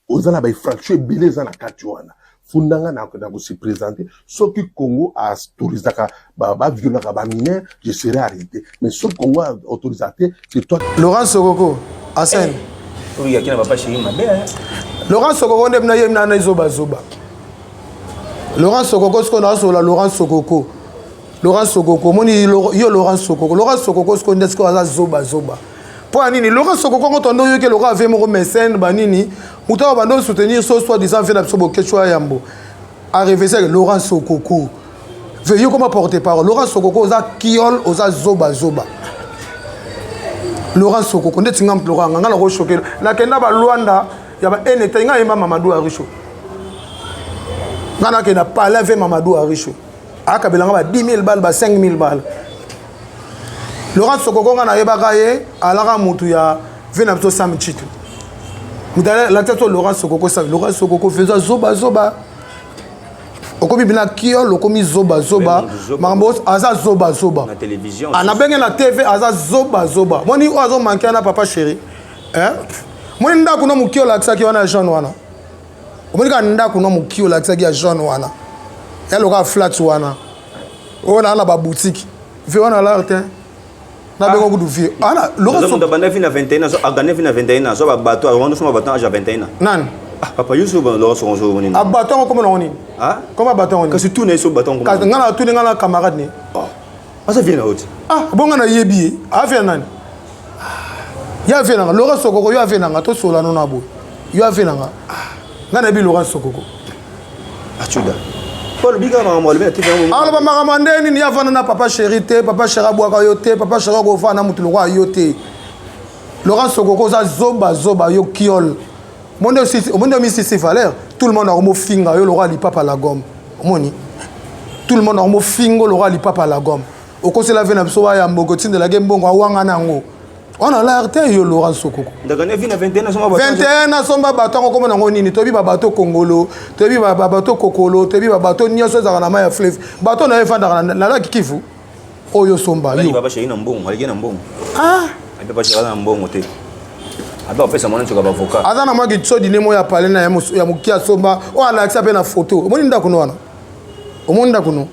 Oza na bainfraction ebele eza na kati wana. Fundanga na kose présenter. Soki Congo autorisaka baviolaka bamineur, je serai arrêté, mais soki Congo autorisaka te, c'est toi. Laurent Sokoko Arsène. Oyo yaki na papa chéri mabe. Laurent Sokoko nde bina ye na ezobazoba. Laurent Sokoko sikoyo nazosola. Laurent Sokoko, Laurent Sokoko, omoni yo Laurent Sokoko, Laurent Sokoko sikoyo nde sikoyo aza zobazoba. Mpo ya nini? Laurent Sokoko yango tondo oyoki Laurent ave moko mécène banini, moto ayo bando soutenir so soi disant ve na biso Boketshu ya yambo areveseke. Laurent Sokoko ve yo koma porte parole. Laurent Sokoko oza kiol, oza zobazoba. Laurent Sokoko ndeti nga moto Laurent nga nakochoquer. Nakenda balwanda ya ba enete, nga yemba Mamadou Aricho, nga nakenda palais ve Mamadou Aricho, akabelanga ba 10 000 balles, ba 5 000 balles. Laurent Sokoko, nga nayebaka ye alaka mutu ya ve na biso Sam Chitu, moto alakisa so Laurent Sokoko. Laurent Sokoko feza zobazoba, okomi bina kiol, okomi zobazoba, makambo aza zobazoba. Na télévision. Nabenge na TV, aza zobazoba. Moni oyo azomanke na papa chéri, moni ndako no moki olakisaki wana ya jaune wana. Omoni kaka ndako no moki olakisaki ya jaune wana, ya loka flat wana oyo naa na baboutique vie wana lar te. Nabenga kutu vie ana. Moto abanda vi na 21, agane vi na 21, azwa babato, awanda soma bato age ya 21. Nani? Ah papa, yo so Laurent Sokoko nini? Abato yango komona ngo nini? Koma bato yango nini? Kasi tuna ye so bato yango. Nga na tuni, nga na camarade ne. Aza vie na yo ti. Ah bonga nayebi ye, avie nani? Ye avie nanga Laurent Sokoko, yo avie nanga, tosola no na boye, yo avie nanga, nga nayebi Laurent Sokoko. Acuda po alobi kaka makambo alobi na TV. Aloba makambo nde nini? Ye avanda na papa chéri te, papa chéri abwaka yo te, papa chéri akovanda na motu lokwa yo te. Laurent Sokoko oza zoba zoba, yo kiol. Omoni omisisi valeur, tout le monde akomofinga yo lokwa lipapa la gomme. Omoni, tout le monde akomofinga lokwa lipapa la gomme. Okosela ve na biso waya mboko, otindelaki mbongo, awanga na yango wana lar te, yo Laurent Sokoko. Ndakane vi na 21 asomba bato. 21 asomba bato yango, komona yango nini? Toyebi babato kongolo, toyebi babato kokolo, toyebi babato nyonso ezalaka na mai ya fleuve. Bato na ye efandaka na laki Kivu oyo osomba yo. Papa chéri na mbongo, aleki na mbongo. Ah! Papa chéri aza na mbongo te, abe apesa mwana nsoka bavocat. Aza na mwa kitsodi ne mo ya pale na ya moki asomba oyo alakisa mpe na foto. Omoni ndako no wana, omoni ndako no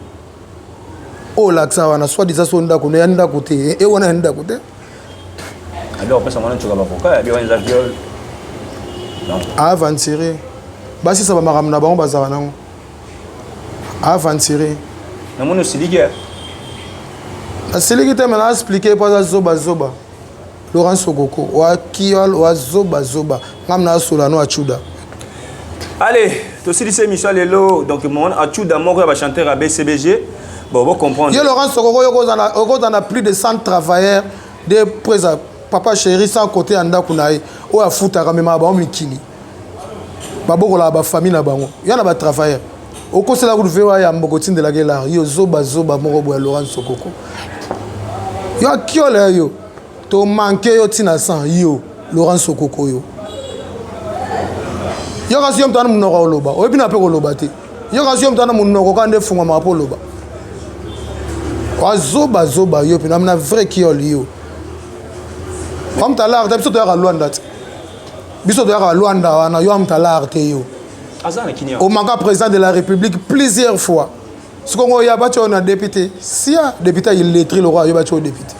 oyo olakisa wana, soit disant so ndako no ya ndako te, e wana ya ndako te. Abe apesa mwana nsoka bavocat, abe wana eza viol donc. Aventure basisa bamakambo na bango bazala nango, aventure. Namoni osiliki. Nasiliki te, me na expliquer mpo aza zobazoba. Laurent Sokoko wakiol wa zobazoba, ngam na asola no acuda. Allez, tosilisi émission lelo. Donc mon acuda moko ya bachanteur ya BCBG, bon, bocomprendre. Ye Laurent Sokoko, yo okozala na plus de 100 travailleurs de presa papa chéri, sans côté ya ndako na ye oyo afutaka, memaka bango mikili, babokolaka bafamille na bango ya na batravailleur. Okosela kutu ve wa ya mboko, otindelaka elar, yo zobazoba moko boya. Laurent Sokoko, yo akiola yo. To manque yo ti na 100 yo Laurent Sokoko yo. Yo kasi yo moto wana monoko oloba. Oyebi na pe koloba te. Yo kasi yo moto wana monoko kaka nde fungwamaka mpo oloba. Wazoba zoba yo mpe na vrai kiol yo. Wa moto alar te biso toyaka Luanda te. Biso toyaka Luanda wana yo moto alar te yo. Aza na Kenya. Omaka président de la République plusieurs fois. Sikongo oya batia oyo na député. Sia député illettré le roi yo batia oyo député.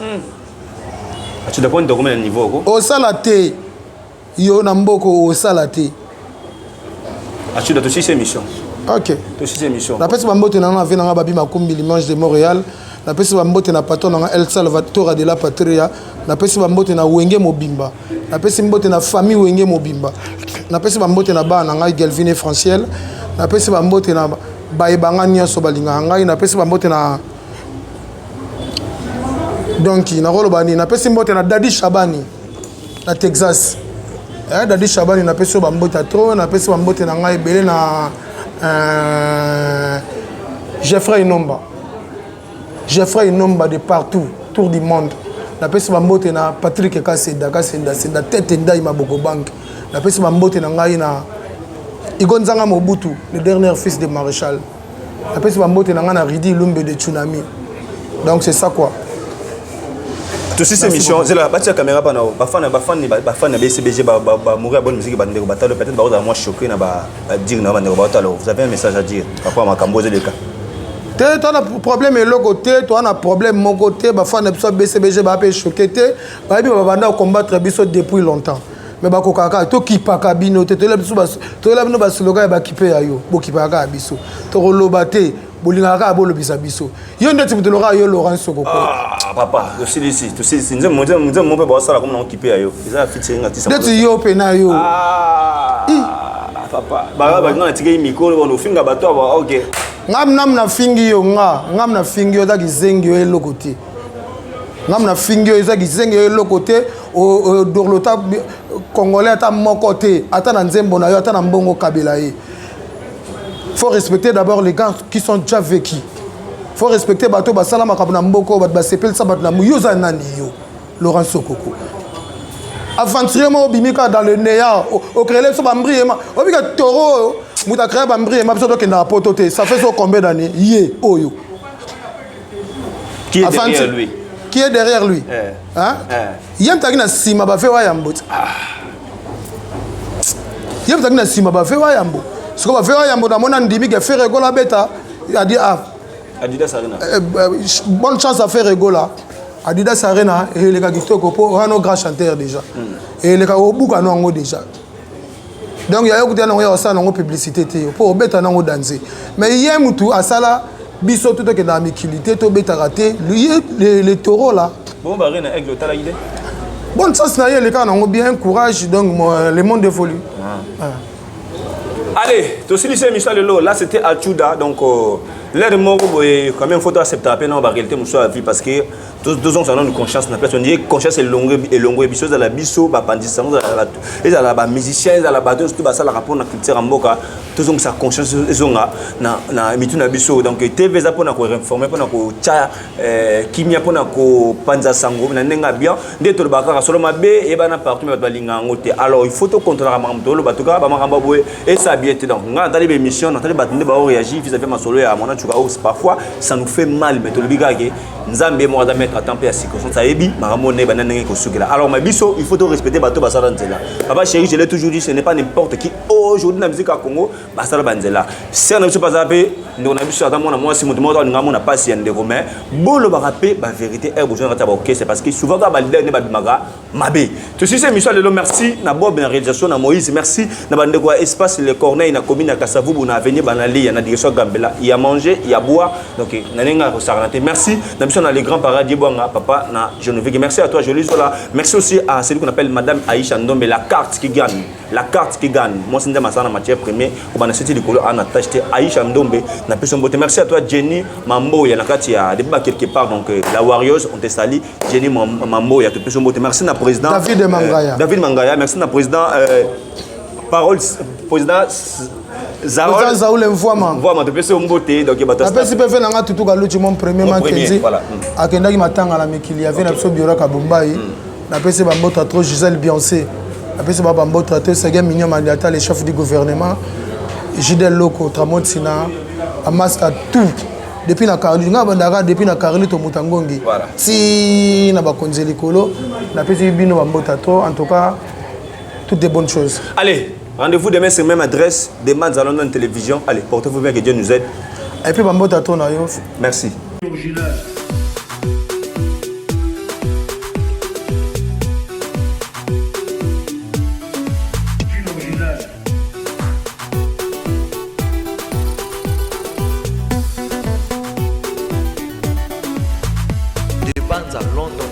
Tu dois prendre na niveau ko. Osala te. Yo na mboko osala te. Achuda tosisi émission. Ok. Tosisi émission. Napesi bambote na nga ave na nga Babi Makumbi l'image de Montréal. Napesi bambote na patron na nga El Salvatore de la Patria. Napesi bambote na Wenge Mobimba. Napesi mbote na famille Wenge Mobimba. Napesi bambote na bana na ngai Gelvin et Franciel. Napesi bambote na baye banga nyonso balingaka ngai. Napesi bambote na donc nakoloba nini, napesi mbote na Dadi Shabani na Texas. Eh, Dadi Shabani napesi yo bambote ya trop, napesi bambote na ngai ebele na Jeffrey Inomba. Jeffrey Inomba de partout, tour du monde. Napesi bambote na Patrick Kasenda, Kasenda, Senda, tete ndai maboko banque. Napesi bambote na ngai na Igo Nzanga Mobutu, le dernier fils de Maréchal. Napesi bambote na ngai na Ridi Lumbe de Tsunami. Donc c'est ça quoi. Tosisi émission, zela batia caméra pa na bafana bafani bafana BCBG ba ba ba mourir bonne musique bandeko batalo peut-être ba moi choqué na ba dire na bandeko batalo. Vous avez un message à dire par rapport à makambo zeleka? Te, toa na problème eloko te, toa na problème moko te. Bafana biso BCBG ba pe choqué te, bayebi babanda combattre biso depuis longtemps. Mais bakokaka kaka, tokipaka bino te, toyela biso bas, toyela bino baslogan ya bakipe ya yo, bokipaka kaka biso. Tokoloba te, bolingaka kaka bolobisa biso. Yo ndeti moto lokola yo Laurent Sokoko. Ah papa, tosilisi, tosilisi. Nzembo, nzembo, nzembo mpe basala comme na okipe ya yo. Eza featuring artiste. Ndeti yo pe na yo. Ah, papa, ba ba nga tikei mikolo bono finga bato ba OK. Ngam nam na fingi yo nga, ngam na fingi yo za kizengi yo eloko te. Ngam na fingi yo eza kizengi yo eloko te. O dorlota congolais ata moko te, ata na nzembo na yo, ata na mbongo kabela ye. Faut respecter d'abord les gars qui sont déjà vécus. Faut respecter bato basala makambo na mboko, bato basepelisa bato na yo za nani yo Laurent Sokoko. Aventurier moko obimi kaka dans le néant, o créer biso ba mbriema. Obika taureau moto a créer ba mbriema biso tokendaka poto te. Ça fait so combien d'années? Ye oyo. Qui est derrière lui? Qui est derrière lui? Eh. Hein? Eh. Ye mtaki na sima ba fe wa yambo. Ah. Ye mtaki na sima ba fe wa yambo. Siko ba fe wa yambo na mona ndimi ke Ferre Gola beta a dit ah Adidas Arena. Bonne chance à Ferre Gola. Adidas Arena et les kitoko po rano grand chanteur déjà. Et les obuka no ngo déjà. Donc ya yokuta nango ya osala nango publicité te po obeta nango danser. Mais ye mutu asala biso tout que na mikili te to betaka te lui le taureau là. Bon ba Arena aigle otala idée. Bonne chance na ye les gars nango bien courage donc moi, le monde évolue. Ah. Ah. Allez, tosilisi émission lelo, là c'était Achuda donc l'air moko boye quand même faut accepter peine ba réalité muso ya vie parce que tous deux ans on a une conscience na place on dit conscience elongo elongo biso za la biso ba pandisa za la ezala ba musicien ezala ba tous ba sala rapport na culture ya mboka tous on sa conscience ezonga na na mitu na biso donc TV za pona ko réformer pona ko tcha kimia pona ko panza sango na ndenga bien nde to ba kaka solo mabe e bana partout mais ba linga ngo te alors il faut to contrôler makambo to loba to ka ba makambo boye et ça bien te donc nga natali ba émission natali ba nde ba réagir vis-à-vis masolo ya mona chuka parfois ça nous fait mal mais to lobi kaka ke Nzambe moko aza maître à temps pe ya circonstance ayebi makambo ne bana ndenge kosukela. Alors ma biso il faut to respecter bato basala nzela. Papa chéri, je l'ai toujours dit, ce n'est pas n'importe qui aujourd'hui na musique à Congo basala ba nzela. Sœur na biso baza pe ndeko na biso ata mwana mwasi moto moko alinga mona pasi ya ndeko mais bolobaka pe ba vérité air besoin kata ba orchestre parce que souvent ka ba leader ne babimaka mabe. Tosisi émission lelo, merci na Bob na réalisation na Moïse, merci na bandeko ya espace Le Corneille na commune ya Kasavubu na avenue Banalia na direction Gambela. Il y a manger, il y a boire. Donc na nenga ko sarana te. Merci na biso na les grands paradis Bwanga papa na Geneviève. Merci à toi Jolie Zola. Merci aussi à celui qu'on appelle Madame Aïcha Ndombe, la carte qui gagne. La carte qui gagne. Moi c'est ndama sana matière première ko bana seti likolo ana tâche te Aïcha Ndombe na peso mbote. Merci à toi Jenny Mambo ya na kati ya depuis quelque part donc la Warriors on te salue. Jenny Mambo ya topeso mbote. Merci na président David Mangaya. David Mangaya, merci na président parole président Zaoul. Président Zaoul Mvwama. Mvwama topeso mbote donc bato. Napesi pe fe nanga tutu kaluchi mon premier Mon premier, Mackenzie. voilà. Akendaki matanga na mikili ya ve na biso Biora Kabumbai. Napesi bambote trop. Gisèle Beyoncé, napesi ba bambote trop. Seguin Mignon Mandiata, le chef du gouvernement, Jidel Loko Tramotina, Amaska tout depuis na Carli nga bandaka depuis na Carli to Mutangongi. Voilà. Ti na bakonzi likolo, napesi bino bambote trop. En tout cas, toutes des bonnes choses. Allez, rendez-vous demain sur même adresse, demain à London Télévision. Allez, portez-vous bien, que Dieu nous aide. Et puis bambote trop na yo. Merci. Original. Une originale. Debanza London.